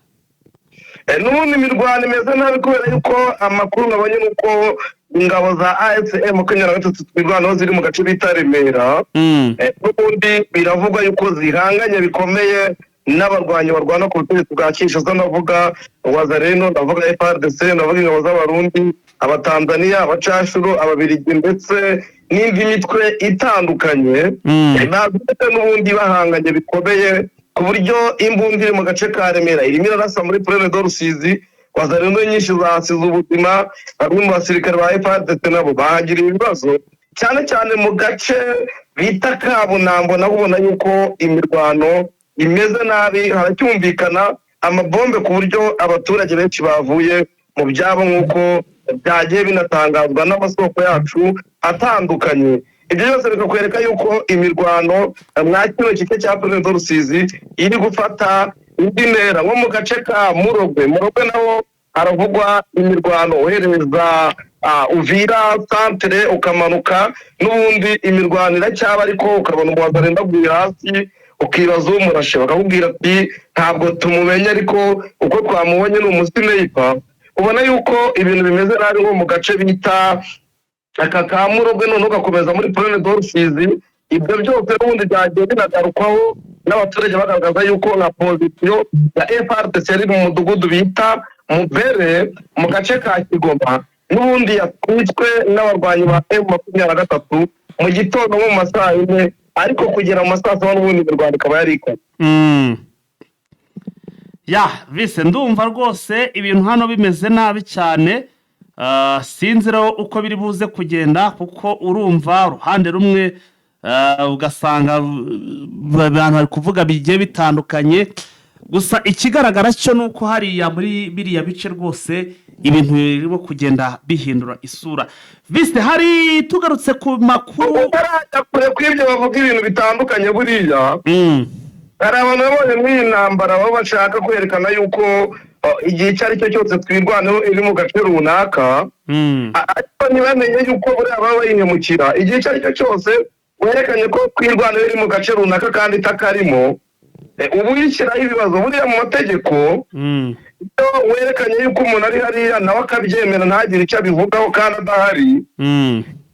N'ubundi imirwano imeze nabi kubera yuko amakuru nabonye ni uko ingabo za AFC M23, Twirwanaho ziri mu gace bita Remera. N'ubundi biravugwa yuko zihanganye bikomeye n'abarwanyi barwana ku butegetsi bwa Kinshasa, ndavuga Wazalendo, ndavuga FARDC, ndavuga ingabo z'Abarundi, Abatanzaniya, abacanshuro, Ababirigi ndetse n'indi mitwe itandukanye. Ntabwo ndetse n'ubundi bahanganye bikomeye ku buryo imbunda iri mu gace ka Remera irimo irarasa muri Plaine de Rusizi. Wazalendo nyinshi zahasize ubuzima, bamwe mu basirikare ba FARDC nabo bahagiriye ibibazo, cyane cyane mu gace bita Kabunambo, naho ubona yuko imirwano imeze nabi, haracyumvikana amabombe ku buryo abaturage benshi bavuye mu byabo nk'uko byagiye binatangazwa n'amasoko yacu atandukanye. Ibyo byose bikakwereka yuko imirwano mwa kino gice cya Plaine de Rusizi iri gufata indi ntera, nko mu gace ka Murogwe. Murogwe naho haravugwa imirwano, uhereza Uvira centre ukamanuka, n'ubundi imirwano iracyaba, ariko ukabona umuhanzi arendaguye hasi, ukibaza umurashe, bakakubwira ati ntabwo tumumenye, ariko uko twamubonye ni umusniper. Ubona yuko ibintu bimeze nabi nko mu gace bita aka ka Murogwe, noneho ugakomeza muri Plaine de Rusizi. Ibyo byose n'ubundi byagiye binagarukwaho n'abaturage, bagaragaza yuko nka position ya FARDC yari mu mudugudu bita Mubere mu gace ka Kigoma, n'ubundi yatwitswe n'abarwanyi ba M23 mu gitondo nko mu ma 4:00, ariko kugera mu ma 7:00 n'ubundi imirwano ikaba yari ikaze. Ya vise, ndumva rwose ibintu hano bimeze nabi cyane. Sinzi rero uko biri buze kugenda, kuko urumva uruhande rumwe ugasanga abantu bari kuvuga bigiye bitandukanye. Gusa ikigaragara cyo ni uko hariya muri biriya bice rwose ibintu birimo kugenda bihindura isura. Vise, hari tugarutse ku makuru. Utarajya kure kw'ibyo bavuga ibintu bitandukanye, buriya hari abantu babonye muri iyi ntambara baba bashaka kwerekana yuko igihe icyo ari cyo cyose Twirwaneho iri mu gace runaka, ariko ntibamenye yuko buriya baba bayihemukira. Igihe icyo ari cyo cyose werekanye ko Twirwaneho iri mu gace runaka kandi itakarimo, uba uyishyiraho ibibazo. Buriya mu mategeko, iyo werekanye yuko umuntu ari hariya nawe akabyemera, ntagire icyo abivugaho kandi adahari,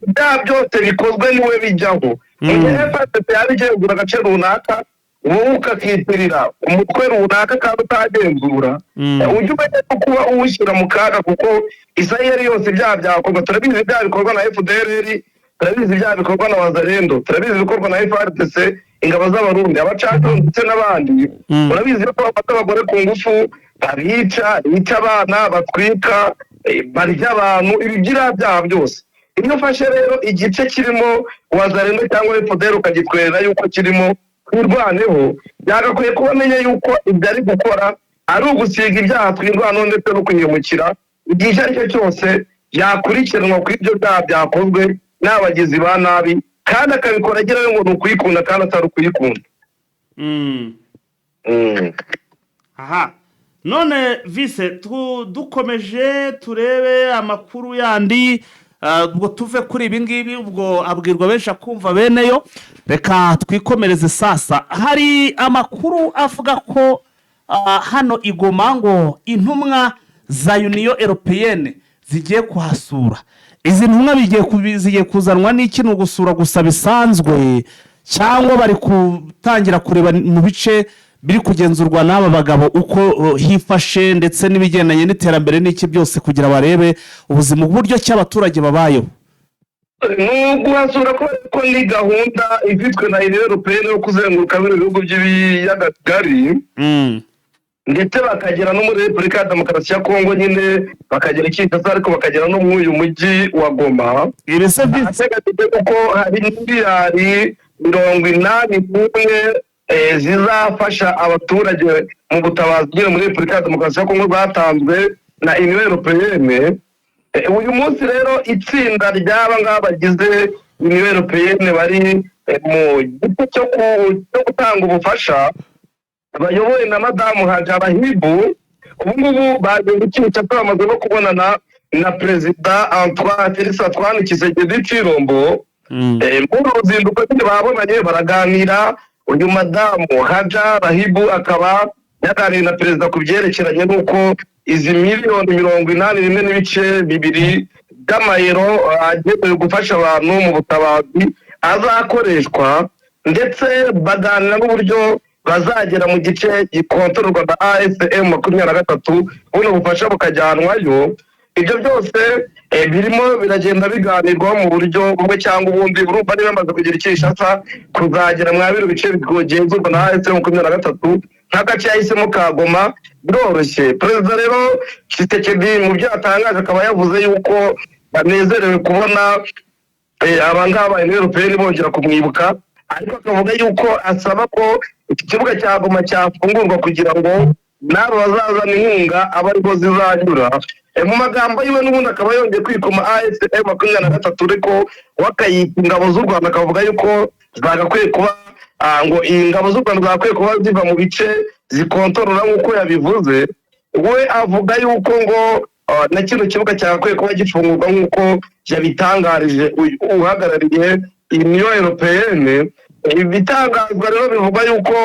ibyaha byose bikozwe niwe bijyaho. Mu gihe FARDC yaba igenzura agace runaka, wowe ukakitirira umutwe runaka kandi utagenzura, ujye umenya ko kuba uwushyira mu kaga, kuko isaha iyo ari yose ibyaha byakorwa. Turabizi ibyaha bikorwa na FDLR, turabizi ibyaha bikorwa na Wazalendo, turabizi ibikorwa na FARDC, ingabo z'Abarundi, abacancuro ndetse n'abandi. Urabizi ko bafata abagore ku ngufu, babica, bica abana, batwika, barya abantu, ibi byiriya byaha byose. Iyo ufashe rero igice kirimo Wazalendo cyangwa FDL ukagitwerera yuko kirimo Twirwaneho, byagakwiye kuba amenya yuko ibyo ari gukora ari ugusiga ibyaha Twirwaneho ndetse no kwihemukira. Igihe icyo ari cyo cyose yakurikiranwa kuri ibyo byaha byakozwe n'abagizi ba nabi, kandi akabikora agira ngo ni ukuyikunda kandi atari ukuyikunda. Aha none vise, dukomeje turebe amakuru yandi, ubwo tuve kuri ibi ngibi, ubwo abwirwa benshi akumva beneyo. Reka twikomereze. Sasa hari amakuru avuga ko hano i Goma ngo intumwa za Union Européenne zigiye kuhasura. Izi ntumwa zigiye kuzanwa n'iki? Ni ugusura gusa bisanzwe, cyangwa bari gutangira kureba mu bice biri kugenzurwa n'aba bagabo uko hifashe, ndetse n'ibigendanye n'iterambere n'iki byose, kugira barebe ubuzima uburyo ki abaturage babayeho? Ni uguhasura kubera ko ni gahunda ifitwe na Union Européenne yo kuzenguruka bino bihugu by'ibiyaga bigari, ndetse bakagera no muri Repubulika ya Demokarasi ya Kongo nyine, bakagera i Kinshasa, ariko bakagera no muri uyu mujyi wa Goma. Ibi se vise? Hateganyijwe kuko hari miliyari 81 zizafasha abaturage mu butabazi nyine muri Repubulika ya Demokarasi ya Kongo, bwatanzwe na Union Européenne. Uyu munsi rero itsinda ry'aba ngaba bagize Union Européenne bari mu gice cyo gutanga ubufasha, bayobowe na Madamu Hadja Lahbib, ubu ngubu baje Kinshasa, bamaze no kubonana na Perezida Antoine Felix Antoine Tshisekedi Tshilombo. Muri uru ruzinduko nyine babonanye baraganira. Uyu madamu Hadja Lahbib akaba yaganiriye na perezida ku byerekeranye n'uko izi miliyoni 81.2 by'amayero agenewe gufasha abantu mu butabazi azakoreshwa, ndetse baganira n'uburyo bazagera mu gice gikontororwa na AFC M23, buno bufasha bukajyanwayo. Ibyo byose birimo biragenda biganirwaho mu buryo bumwe cyangwa ubundi. Urumva niba bamaze kugira i Kinshasa, kuzagera mwa bino bice bigenzurwa na AFC 23, nk'agace yahisemo ka Goma, biroroshye. Perezida rero Tshisekedi mu byo yatangaje akaba yavuze yuko banezerewe kubona aba ngaba Union Européenne bongera kumwibuka, ariko akavuga yuko asaba ko iki kibuga cya Goma cyafungurwa kugira ngo n'abo bazazana inkunga abe ariko zizanyura. Mu magambo yiwe n'ubundi akaba yongeye kwikoma AFC M23, ariko we akayita ingabo z'u Rwanda, akavuga yuko zagakwiye kuba ngo ingabo z'u Rwanda zagakwiye kuba ziva mu bice zikontorora nk'uko yabivuze. We avuga yuko ngo na kino kibuga cyagakwiye kuba gifungurwa nk'uko yabitangarije uyu uhagarariye Union Européenne. Ibitangazwa rero bivuga yuko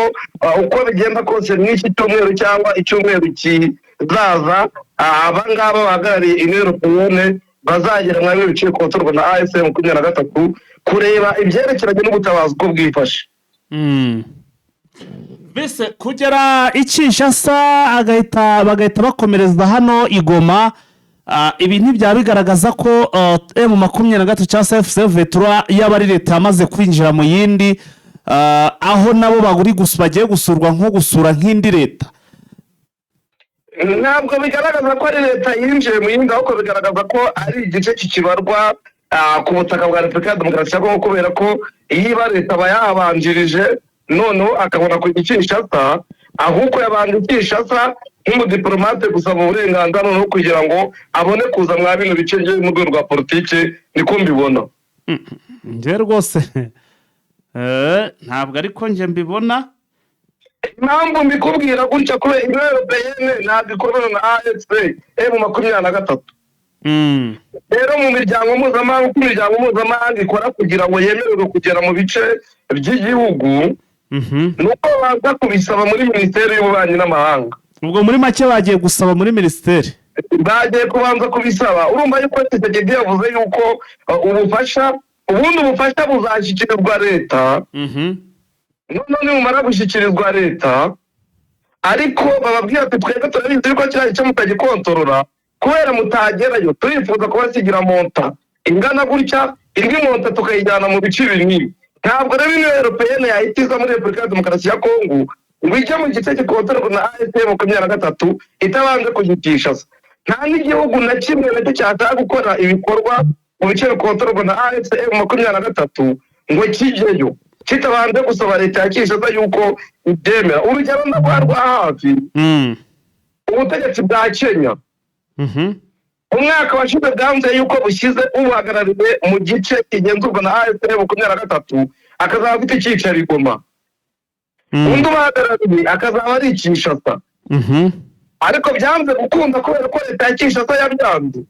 uko bigenda kose mw'iki cyumweru cyangwa icyumweru kizaza, aba ngaba bahagarariye Union Européenne bazagera mwa bimwe bice bikontororwa na AFC 23 kureba ibyerekeranye n'ubutabazi uko bwifashe. Mbese kugera i Kinshasa agahita bagahita bakomereza hano i Goma, ibi ntibyaba bigaragaza ko M23 cyangwa se AFC M23 yaba ari leta yamaze kwinjira mu yindi, aho nabo bagiye gusurwa nko gusura nk'indi leta? Ntabwo bigaragaza ko ari leta yinjiye mu yindi, ahubwo bigaragaza ko ari igice kikibarwa ku butaka bwa Repubulika ya Demokarasi ya Kongo, kubera ko iyo iba leta aba yahabanjirije noneho akabona kujya i Kinshasa. Ahubwo yabanje i Kinshasa nk'umudiplomate gusaba uburenganzira, noneho kugira ngo abone kuza mwa bino bice byo mu rwego rwa politiki. Niko mbibona. Njye rwose ntabwo ariko njye mbibona. Impamvu mbikubwira gutya, kubera Union Européenne ntabwo ikorana na AFC M23. Rero mu miryango mpuzamahanga, uko imiryango mpuzamahanga ikora kugira ngo yemererwe kugera mu bice by'igihugu, ni uko baza kubisaba muri Minisiteri y'Ububanyi n'Amahanga. Ubwo muri make bagiye gusaba muri minisiteri. Bagiye kubanza kubisaba. Urumva yuko Tshisekedi yavuze yuko ubufasha, ubundi ubufasha buzashyikirizwa leta. Noneho nibumara gushyikirizwa leta, ariko bababwira ati: "Twebwe turabizi yuko kiriya gice mutagikontorora, kubera mutagerayo turifuza kubasigira montant ingana gutya, indi montant tukayijyana mu bice ibi n'ibi." Ntabwo rero Union Européenne yahita iza muri Repubulika ya Demokarasi ya Kongo ngo ijye mu gice gikontororwa na AFC 23 itabanje kujya Kinshasa. Nta n'igihugu na kimwe nacyo cyashaka gukora ibikorwa mu bice bikontororwa na AFC 23 ngo kijyeyo kitabanje gusaba leta ya Kinshasa yuko ibyemera. Urugero ndaguha rwa hafi, ubutegetsi bwa Kenya umwaka washize bwanze yuko bushyize ubuhagarariye mu gice kigenzurwa na AFC 23, akazaba afite icyicaro i Goma, undi ubahagarariye akazaba ari i Kinshasa. Ariko byanze gukunda kubera ko leta ya Kinshasa yabyanze.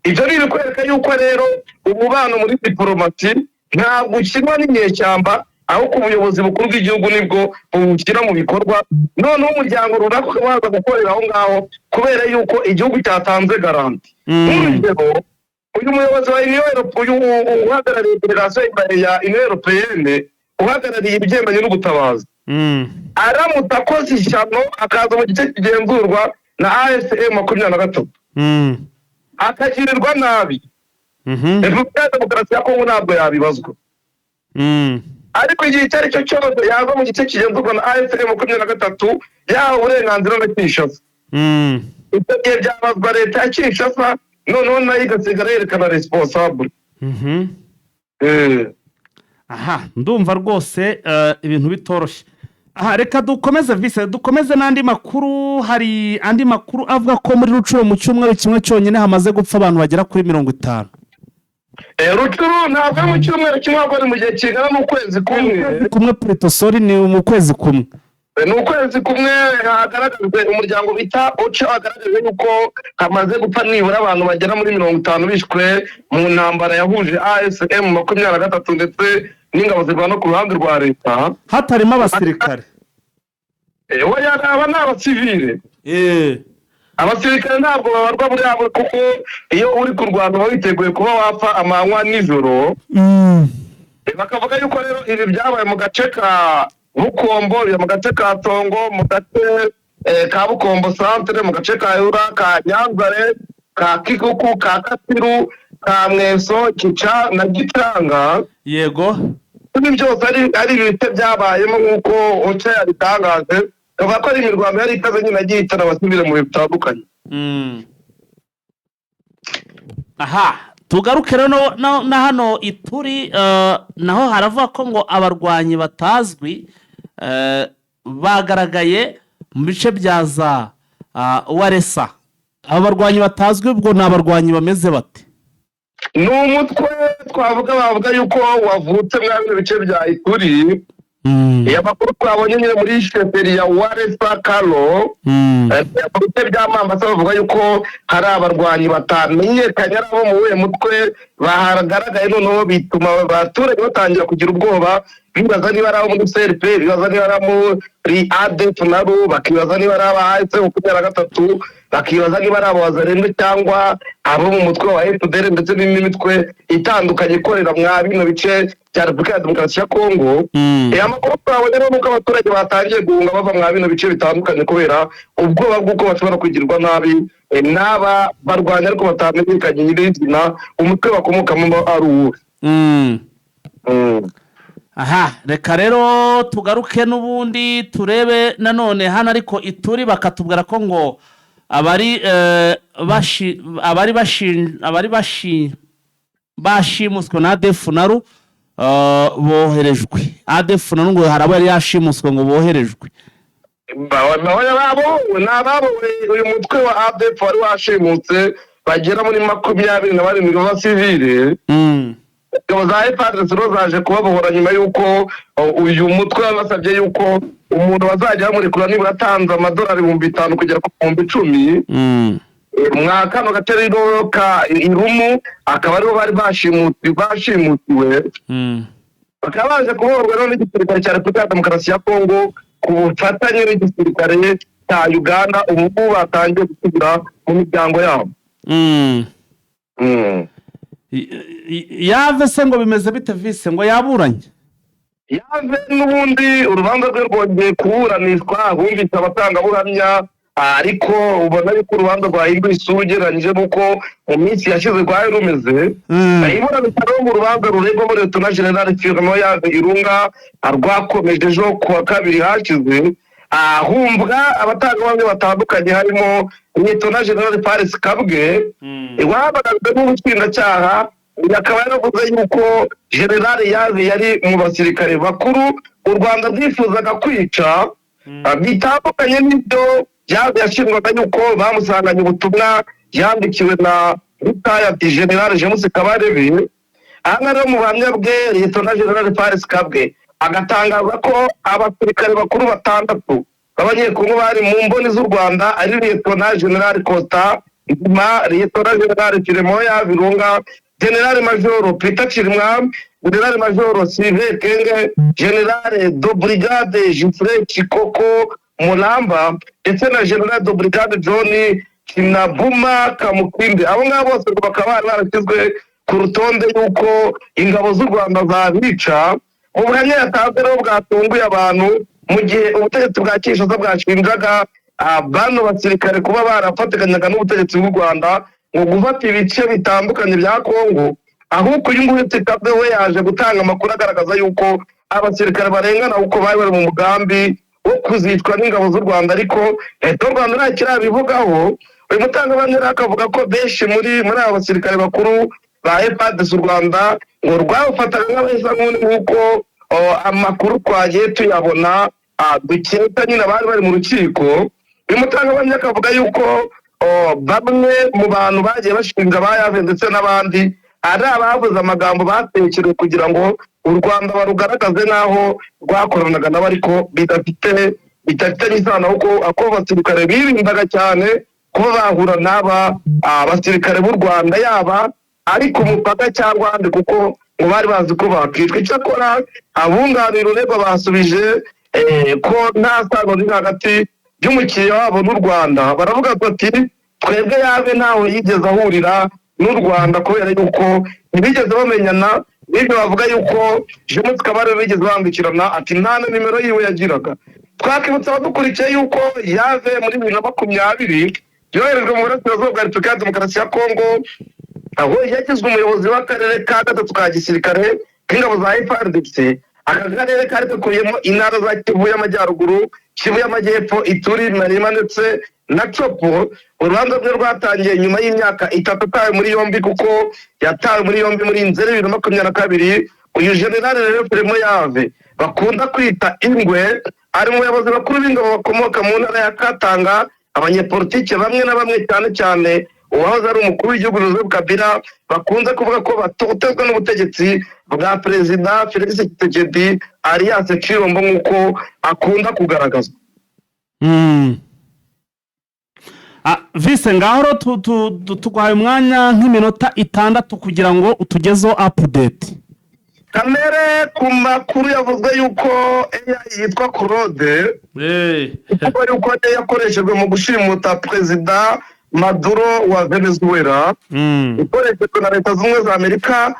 Ibyo ni ibikwereka yuko rero umubano muri diporomasi ntabwo ukinwa n'inyeshyamba, ahubwo ubuyobozi bukuru bw'igihugu nibwo bubushyira mu bikorwa, noneho umuryango runaka ukaba waza gukorera aho ngaho kubera yuko igihugu cyatanze garantie. Nk'urugero, uyu muyobozi wa Union uyu uhagarariye délégation ya Union Européenne, uhagarariye ibigendanye n'ubutabazi, aramutse akoze ishyano akaza mu gice kigenzurwa na AFC 23 akagirirwa nabi, Repubulika ya Demokarasi ya Kongo ntabwo yabibazwa. Ariko igihe icyo ari cyo cyose yaza mu gice kigenzurwa na AFC 23 yahawe uburenganzira na Kinshasa, icyo gihe byabazwa leta ya Kinshasa, noneho nayo igasigara yerekana responsable. Aha ndumva rwose ibintu bitoroshye. Aha reka dukomeze vise, dukomeze n'andi makuru. Hari andi makuru avuga ko muri Rutshuru mu cyumweru kimwe cyonyine hamaze gupfa abantu bagera kuri 50. Rutshuru ntabwo ari mu cyumweru kimwe, ahubwo ari mu gihe kingana n'ukwezi kumwe. Kumwe plutôt, sorry, ni mu kwezi kumwe. Ni ukwezi kumwe hagaragajwe, umuryango bita OCHA wagaragaje yuko hamaze gupfa nibura abantu bagera muri 50 bishwe mu ntambara yahuje AFC 23 ndetse n'ingabo zirwana ku ruhande rwa leta. Hatarimo abasirikare? Oya, aba ni abasivile. Abasirikare ntabwo babarwa muri abo, kuko iyo uri kurwana uba witeguye kuba wapfa amanywa nijoro. Bakavuga yuko rero ibi byabaye mu gace ka Bukombo, mu gace ka Tongo, mu gace ka Bukombo centre, mu gace ka Yura, ka Nyanzare, ka Kikuku, ka Katiru, ka Mweso, Kica na Gicanga. Ibi byose ari ibice byabayemo nk'uko OCHA yabitangaje, bavuga ko ari imirwano yari ikaze nyine yagiye ihitana abasivile mu bihe bitandukanye. Aha tugaruke rero na hano Ituri, naho haravuga ko ngo abarwanyi batazwi bagaragaye mu bice bya za Waresa. Aba barwanyi batazwi ubwo ni abarwanyi bameze bate? Ni umutwe twavuga, bavuga yuko wavutse muri bino bice bya Ituri. Aya makuru twabonye nyine muri chefferie ya Walesa Karo, mu bice bya Mambasa, bavuga yuko hari abarwanyi batamenyekanye ari abo mu wuhe mutwe bahagaragaye, noneho bituma abaturage batangira kugira ubwoba, bibaza niba ari abo muri CRP, bibaza niba ari abo muri ADF nabo, bakibaza niba ari aba AFC 23, bakibaza niba ari abo Wazalendo cyangwa abo mu mutwe wa FDL ndetse n'indi mitwe itandukanye ikorera mwa bino bice bya Repubulika ya Demokarasi ya Kongo. Amakuru twabonye rero nuko abaturage batangiye guhunga bava mwa bino bice bitandukanye kubera ubwoba bw'uko bashobora kugirwa nabi n'aba barwanya ariko batamenyekanye nyirizina umutwe bakomokamo ari uwuhe. Aha reka rero tugaruke n'ubundi turebe nanone hano, ariko Ituri bakatubwira ko ngo abari bashi abari bashin abari bashi bashimuswe na ADF NALU boherejwe. ADF NALU ngo hari abo yari yashimuswe ngo boherejwe. Babo ni ababowe uyu mutwe wa ADF wari washimutse bagera muri 27 b'abasivile. Ingabo za FARDC rero zaje kubabohora nyuma y'uko uyu mutwe wabasabye yuko umuntu bazajya bamurekura nibura atanze amadolari 5000 kugera ku 10,000. Mwa kano gace rero ka Irumu akaba ariho bari bashimutiwe, bakaba baje kubohorwa rero n'igisirikare cya Repubulika ya Demokarasi ya Kongo ku bufatanye n'igisirikare cya Uganda. Ubu ngubu batangiye gusubira mu miryango yabo. Yave se ngo bimeze bite vise ngo yaburanye? Yave n'ubundi urubanza rwe rwongeye kuburanishwa, bumvise abatangabuhamya, ariko ubona yuko urubanza rwahinduye isura ugereranyije n'uko mu minsi yashize rwari rumeze. Iburanisha rero mu rubanza ruregwamo Leta General Firmin Yave Irunga rwakomeje ejo ku wa kabiri hashize, humvwa abatangabuhamya batandukanye harimo Leta General Faris Kabwe wahamagajwe n'ubushinjacyaha, akaba yaravuze yuko General Yave yari mu basirikare bakuru u Rwanda rwifuzaga kwica, bitandukanye n'ibyo Yave yashinjwaga yuko bamusanganye ubutumwa yandikiwe na retired General James Kabarebe. Aha ngaha rero mu buhamya bwe, Leta General Faris Kabwe agatangaza ko abasirikare bakuru batandatu b'Abanyekongo bari mu mboni z'u Rwanda ari Leta General Costa Ndima, Leta General Firemoya Virunga, General Major Peter Chirimwami, General Major Sylvain Kenge, General de Brigade Gifre Chikoko Mulamba ndetse na General de Brigade John Kinabuma Kamukinde. Abo ngabo bose ngo bakaba bari barashyizwe ku rutonde y'uko ingabo z'u Rwanda zabica. Mu buhamya yatanze rero bwatunguye abantu, mu gihe ubutegetsi bwa Kinshasa bwashinjaga bano basirikare kuba barafatikanyaga n'ubutegetsi bw'u Rwanda ngo gufata ibice bitandukanye bya Kongo, ahubwo uyu nguyu Kabwe we yaje gutanga amakuru agaragaza yuko abasirikare barengana kuko bari bari mu mugambi wo kuzicwa n'ingabo z'u Rwanda, ariko leta y'u Rwanda nta kirabivugaho. Uyu mutangabuhamya rero akavuga ko benshi muri aba basirikare bakuru ba FARDC u Rwanda ngo rwabafataga nk'abahezanguni, nk'uko amakuru twagiye tuyabona dukeka nyine abari bari mu rukiko. Uyu mutangabuhamya akavuga yuko bamwe mu bantu bagiye bashinja ba Yave ndetse n'abandi ari abavuze amagambo batekerewe kugira ngo u Rwanda barugaragaze nk'aho rwakoranaga nabo, ariko bidafitanye isano, kuko ako basirikare birindaga cyane kuba bahura n'aba basirikare b'u Rwanda, yaba ari ku mupaka cyangwa ahandi, kuko ngo bari bazi ko bakicwa. Icyakora abunganira uregwa basubije ko nta sano riri hagati y'umukiriya wabo n'u Rwanda. Baravuga bati twebwe Yave ntawe yigeze ahurira n'u Rwanda kubera yuko ntibigeze bamenyana, n'ibyo bavuga yuko James Kabarebe bigeze bambikirana, ati nta na nimero yiwe yagiraga. Twakibutsa abadukurikiye yuko Yave muri 2020 yoherejwe mu burasirazuba bwa Repubulika ya Demokarasi ya Kongo, aho yagizwe umuyobozi w'akarere ka gatatu ka gisirikare k'ingabo za FARDC. Aka karere kari gakubiyemo intara za Kivu y'Amajyaruguru, Kivu y'Amajyepfo, Ituri, Marima ndetse na Copo. Urubanza rwe rwatangiye nyuma y'imyaka 3 atawe muri yombi, kuko yatawe muri yombi muri Nzeri 2022. Uyu General rero Firmin Yave bakunda kwita Ingwe ari mu bayobozi bakuru b'ingabo bakomoka mu ntara ya Katanga. Abanyepolitike bamwe na bamwe, cyane cyane uwahoze ari umukuru w'igihugu Joseph Kabila, bakunze kuvuga ko batotezwa n'ubutegetsi bwa Perezida Felix Tshisekedi, alias Tshilombo, nk'uko akunda kugaragazwa. Vise, ngaho rero tuguhaye umwanya nk'iminota 6 kugira ngo utugezeho update. Kamere ku makuru yavuzwe yuko AI yitwa Claude, kuko yuko yakoreshejwe mu gushimuta Perezida Maduro wa Venezuela, ikoreshejwe na Leta Zunze Ubumwe za Amerika.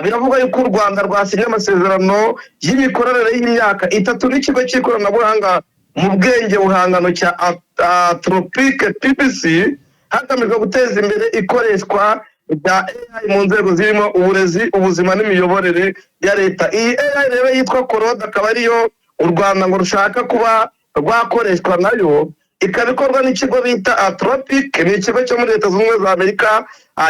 Biravuga yuko u Rwanda rwasinye amasezerano y'imikoranire y'imyaka 3 n'ikigo cy'ikoranabuhanga mu bwenge buhangano cya Anthropic PBC, hagamijwe guteza imbere ikoreshwa rya AI mu nzego zirimo uburezi, ubuzima n'imiyoborere ya leta. Iyi AI rero yitwa Claude akaba ariyo u Rwanda ngo rushaka kuba rwakoreshwa nayo, ikaba ikorwa n'ikigo bita Anthropic. Ni ikigo cyo muri Leta Zunze Ubumwe za Amerika,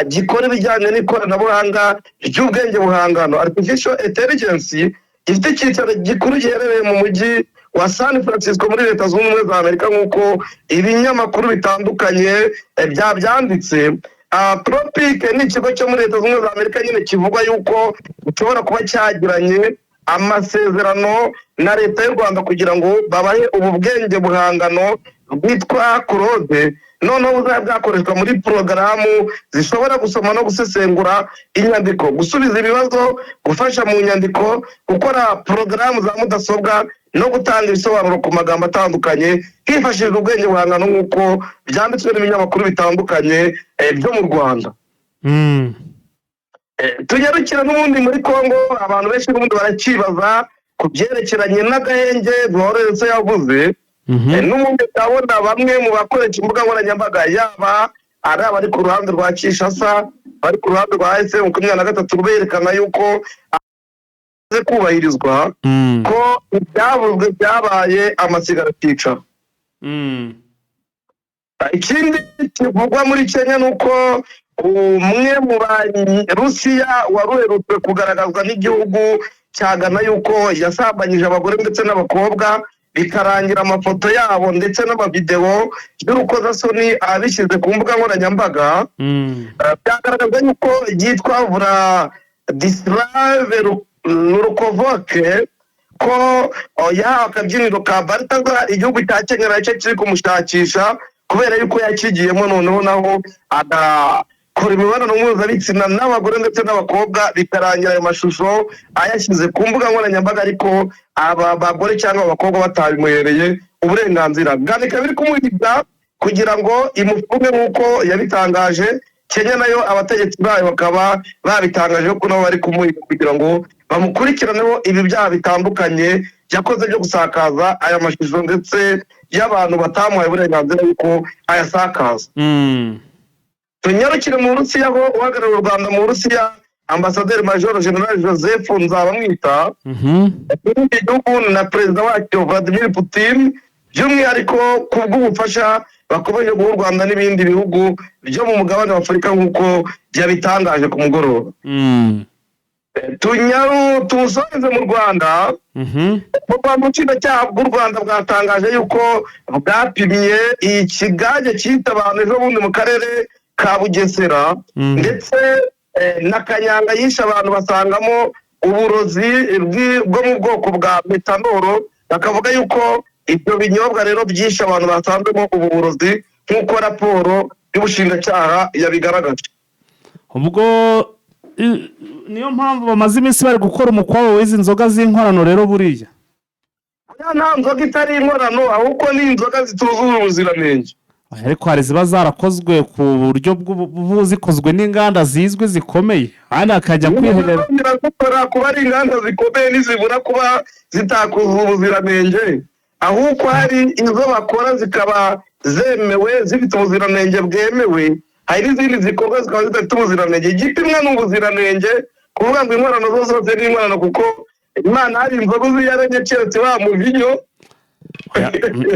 gikora ibijyanye n'ikoranabuhanga ry'ubwenge buhangano, artificial intelligence, gifite icyicaro gikuru giherereye mu mujyi wa San Francisco muri Leta Zunze Ubumwe za Amerika, nk'uko ibinyamakuru bitandukanye byabyanditse. Anthropic ni ikigo cyo muri Leta Zunze Ubumwe za Amerika nyine kivugwa yuko gishobora kuba cyagiranye amasezerano na leta y'u Rwanda kugira ngo babahe ubu bwenge buhangano bwitwa Claude, noneho buzaba bwakoreshwa muri porogaramu zishobora gusoma no gusesengura inyandiko, gusubiza ibibazo, gufasha mu nyandiko, gukora porogaramu za mudasobwa no gutanga ibisobanuro ku magambo atandukanye hifashishijwe ubwenge buhangano, nk'uko byanditswe n'ibinyamakuru bitandukanye byo mu Rwanda. Tunyarukira n'ubundi muri Congo. Abantu benshi n'ubundi barakibaza ku byerekeranye n'agahenge Lourenço yavuze. N'ubundi ndabona bamwe mu bakoresha imbuga nkoranyambaga, yaba ari abari ku ruhande rwa Kinshasa, bari ku ruhande rwa AFC 23, berekana yuko amaze kubahirizwa, ko ibyavuzwe byabaye amasigara cyicaro. Ikindi kivugwa muri Kenya ni uko umwe mu Barusiya wari uherutse kugaragazwa n'igihugu cya Ghana yuko yasambanyije abagore ndetse n'abakobwa, bikarangira amafoto yabo ndetse n'amavidewo y'urukozasoni abishyize ku mbuga nkoranyambaga, byagaragazwa yuko yitwa Vladislav Rukhovoke, ko yahawe akabyiniro ka Baltazar. Igihugu cya Kenya nacyo kiri kumushakisha kubera yuko yakigiyemo, noneho naho agakora imibonano mpuzabitsina n'abagore ndetse n'abakobwa, bikarangira ayo mashusho ayashyize ku mbuga nkoranyambaga, ariko aba bagore cyangwa abakobwa batabimuhereye uburenganzira. Ghana ikaba iri kumuhiga kugira ngo imufunge nk'uko yabitangaje. Kenya nayo abategetsi bayo bakaba babitangaje ko nabo bari kumuhiga kugira ngo bamukurikiraneho ibi byaha bitandukanye yakoze byo gusakaza aya mashusho ndetse y'abantu batamuhaye uburenganzira yuko ayasakaza. Tunyarukire mu Burusiya, aho uhagarariye u Rwanda mu Burusiya, Ambasaderi Major General Joseph Nzabamwita, muri iki gihugu na Perezida wacyo Vladimir Putin, by'umwihariko ku bw'ubufasha bakomeje guha u Rwanda n'ibindi bihugu byo mu mugabane wa Afurika, nk'uko yabitangaje ku mugoroba. Tunyaru tuwusoreze mu Rwanda. Mu Rwanda, ubushinjacyaha bw'u Rwanda bwatangaje yuko bwapimye ikigage cyita abantu ejo bundi mu karere ka Bugesera, ndetse na kanyanga yishe abantu, basangamo uburozi bwo mu bwoko bwa metanoro. Bakavuga yuko ibyo binyobwa rero byishe abantu basanzemo ubu burozi, nk'uko raporo y'ubushinjacyaha yabigaragaje. Ubwo niyo mpamvu bamaze iminsi bari gukora umukwabo w'izi nzoga z'inkorano rero buriya. Buriya nta nzoga itari inkorano, ahubwo ni inzoga zituzuye ubuziranenge. Oya, ariko hari ziba zarakozwe ku buryo zikozwe n'inganda zizwi zikomeye, kandi akajya kwiherera. Birazikora kuba ari inganda zikomeye ntizibura kuba zitakuzuza ubuziranenge, ahubwo hari izo bakora zikaba zemewe, zifite ubuziranenge bwemewe, hari n'izindi zikorwa zikaba zidafite ubuziranenge. Igipimwa ni ubuziranenge. Kuvuga ngo inkorano zo zose ni inkorano, kuko Imana hari inzoga uzi yaremye keretse wa muvinyo. Oya,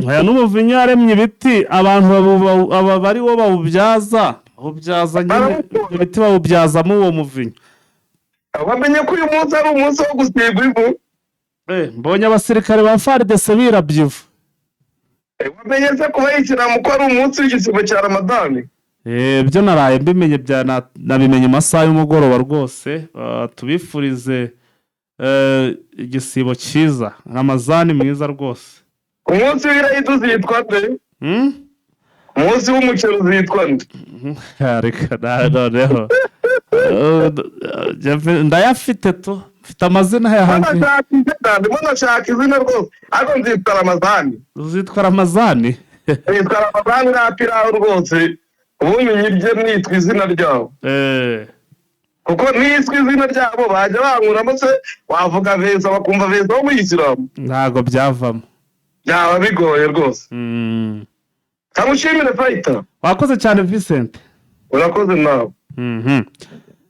oya, n'umuvinyo yaremye ibiti, abantu aba bari wo bawubyaza nyine. Barawukora. Ibyo biti bawubyazamo uwo muvinyo. Bamenye ko uyu munsi ari umunsi wo gusigwa ivu. Mbonye abasirikare ba FARDC birabye ivu. Wamenye se kuba yishyiramu ko ari umunsi w'igisibo cya Ramadani? Byo naraye mbimenye, bya nabimenye mu masaha y'umugoroba rwose. Tubifurize igisibo cyiza, Ramazani mwiza rwose. Umunsi w'irayidi uzitwa nde? Hmm? Umunsi w'umuceri uzitwa nde? Reka noneho ndayafite tu, mfite amazina yanjye. Ndimo izina, ndimo ndashaka izina rwose, ariko nzitwa Ramazani. Uzitwa Ramazani? Nitwa Ramazani nta pirawu rwose, ubundi nyirye nitwa izina ryabo. Kuko niswe izina ryabo bajya bankuramo se, wavuga Veza bakumva Veza w'umuyisilamu. Ntabwo byavamo. Byaba bigoye rwose. Kamushimire fayita. Wakoze cyane, Vincent. Urakoze nawe.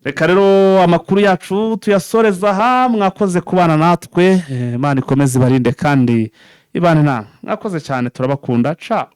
Reka rero amakuru yacu tuyasoreza aha. Mwakoze kubana natwe. Imana ikomeze ibarinde kandi ibane namwe. Mwakoze cyane, turabakunda, ca.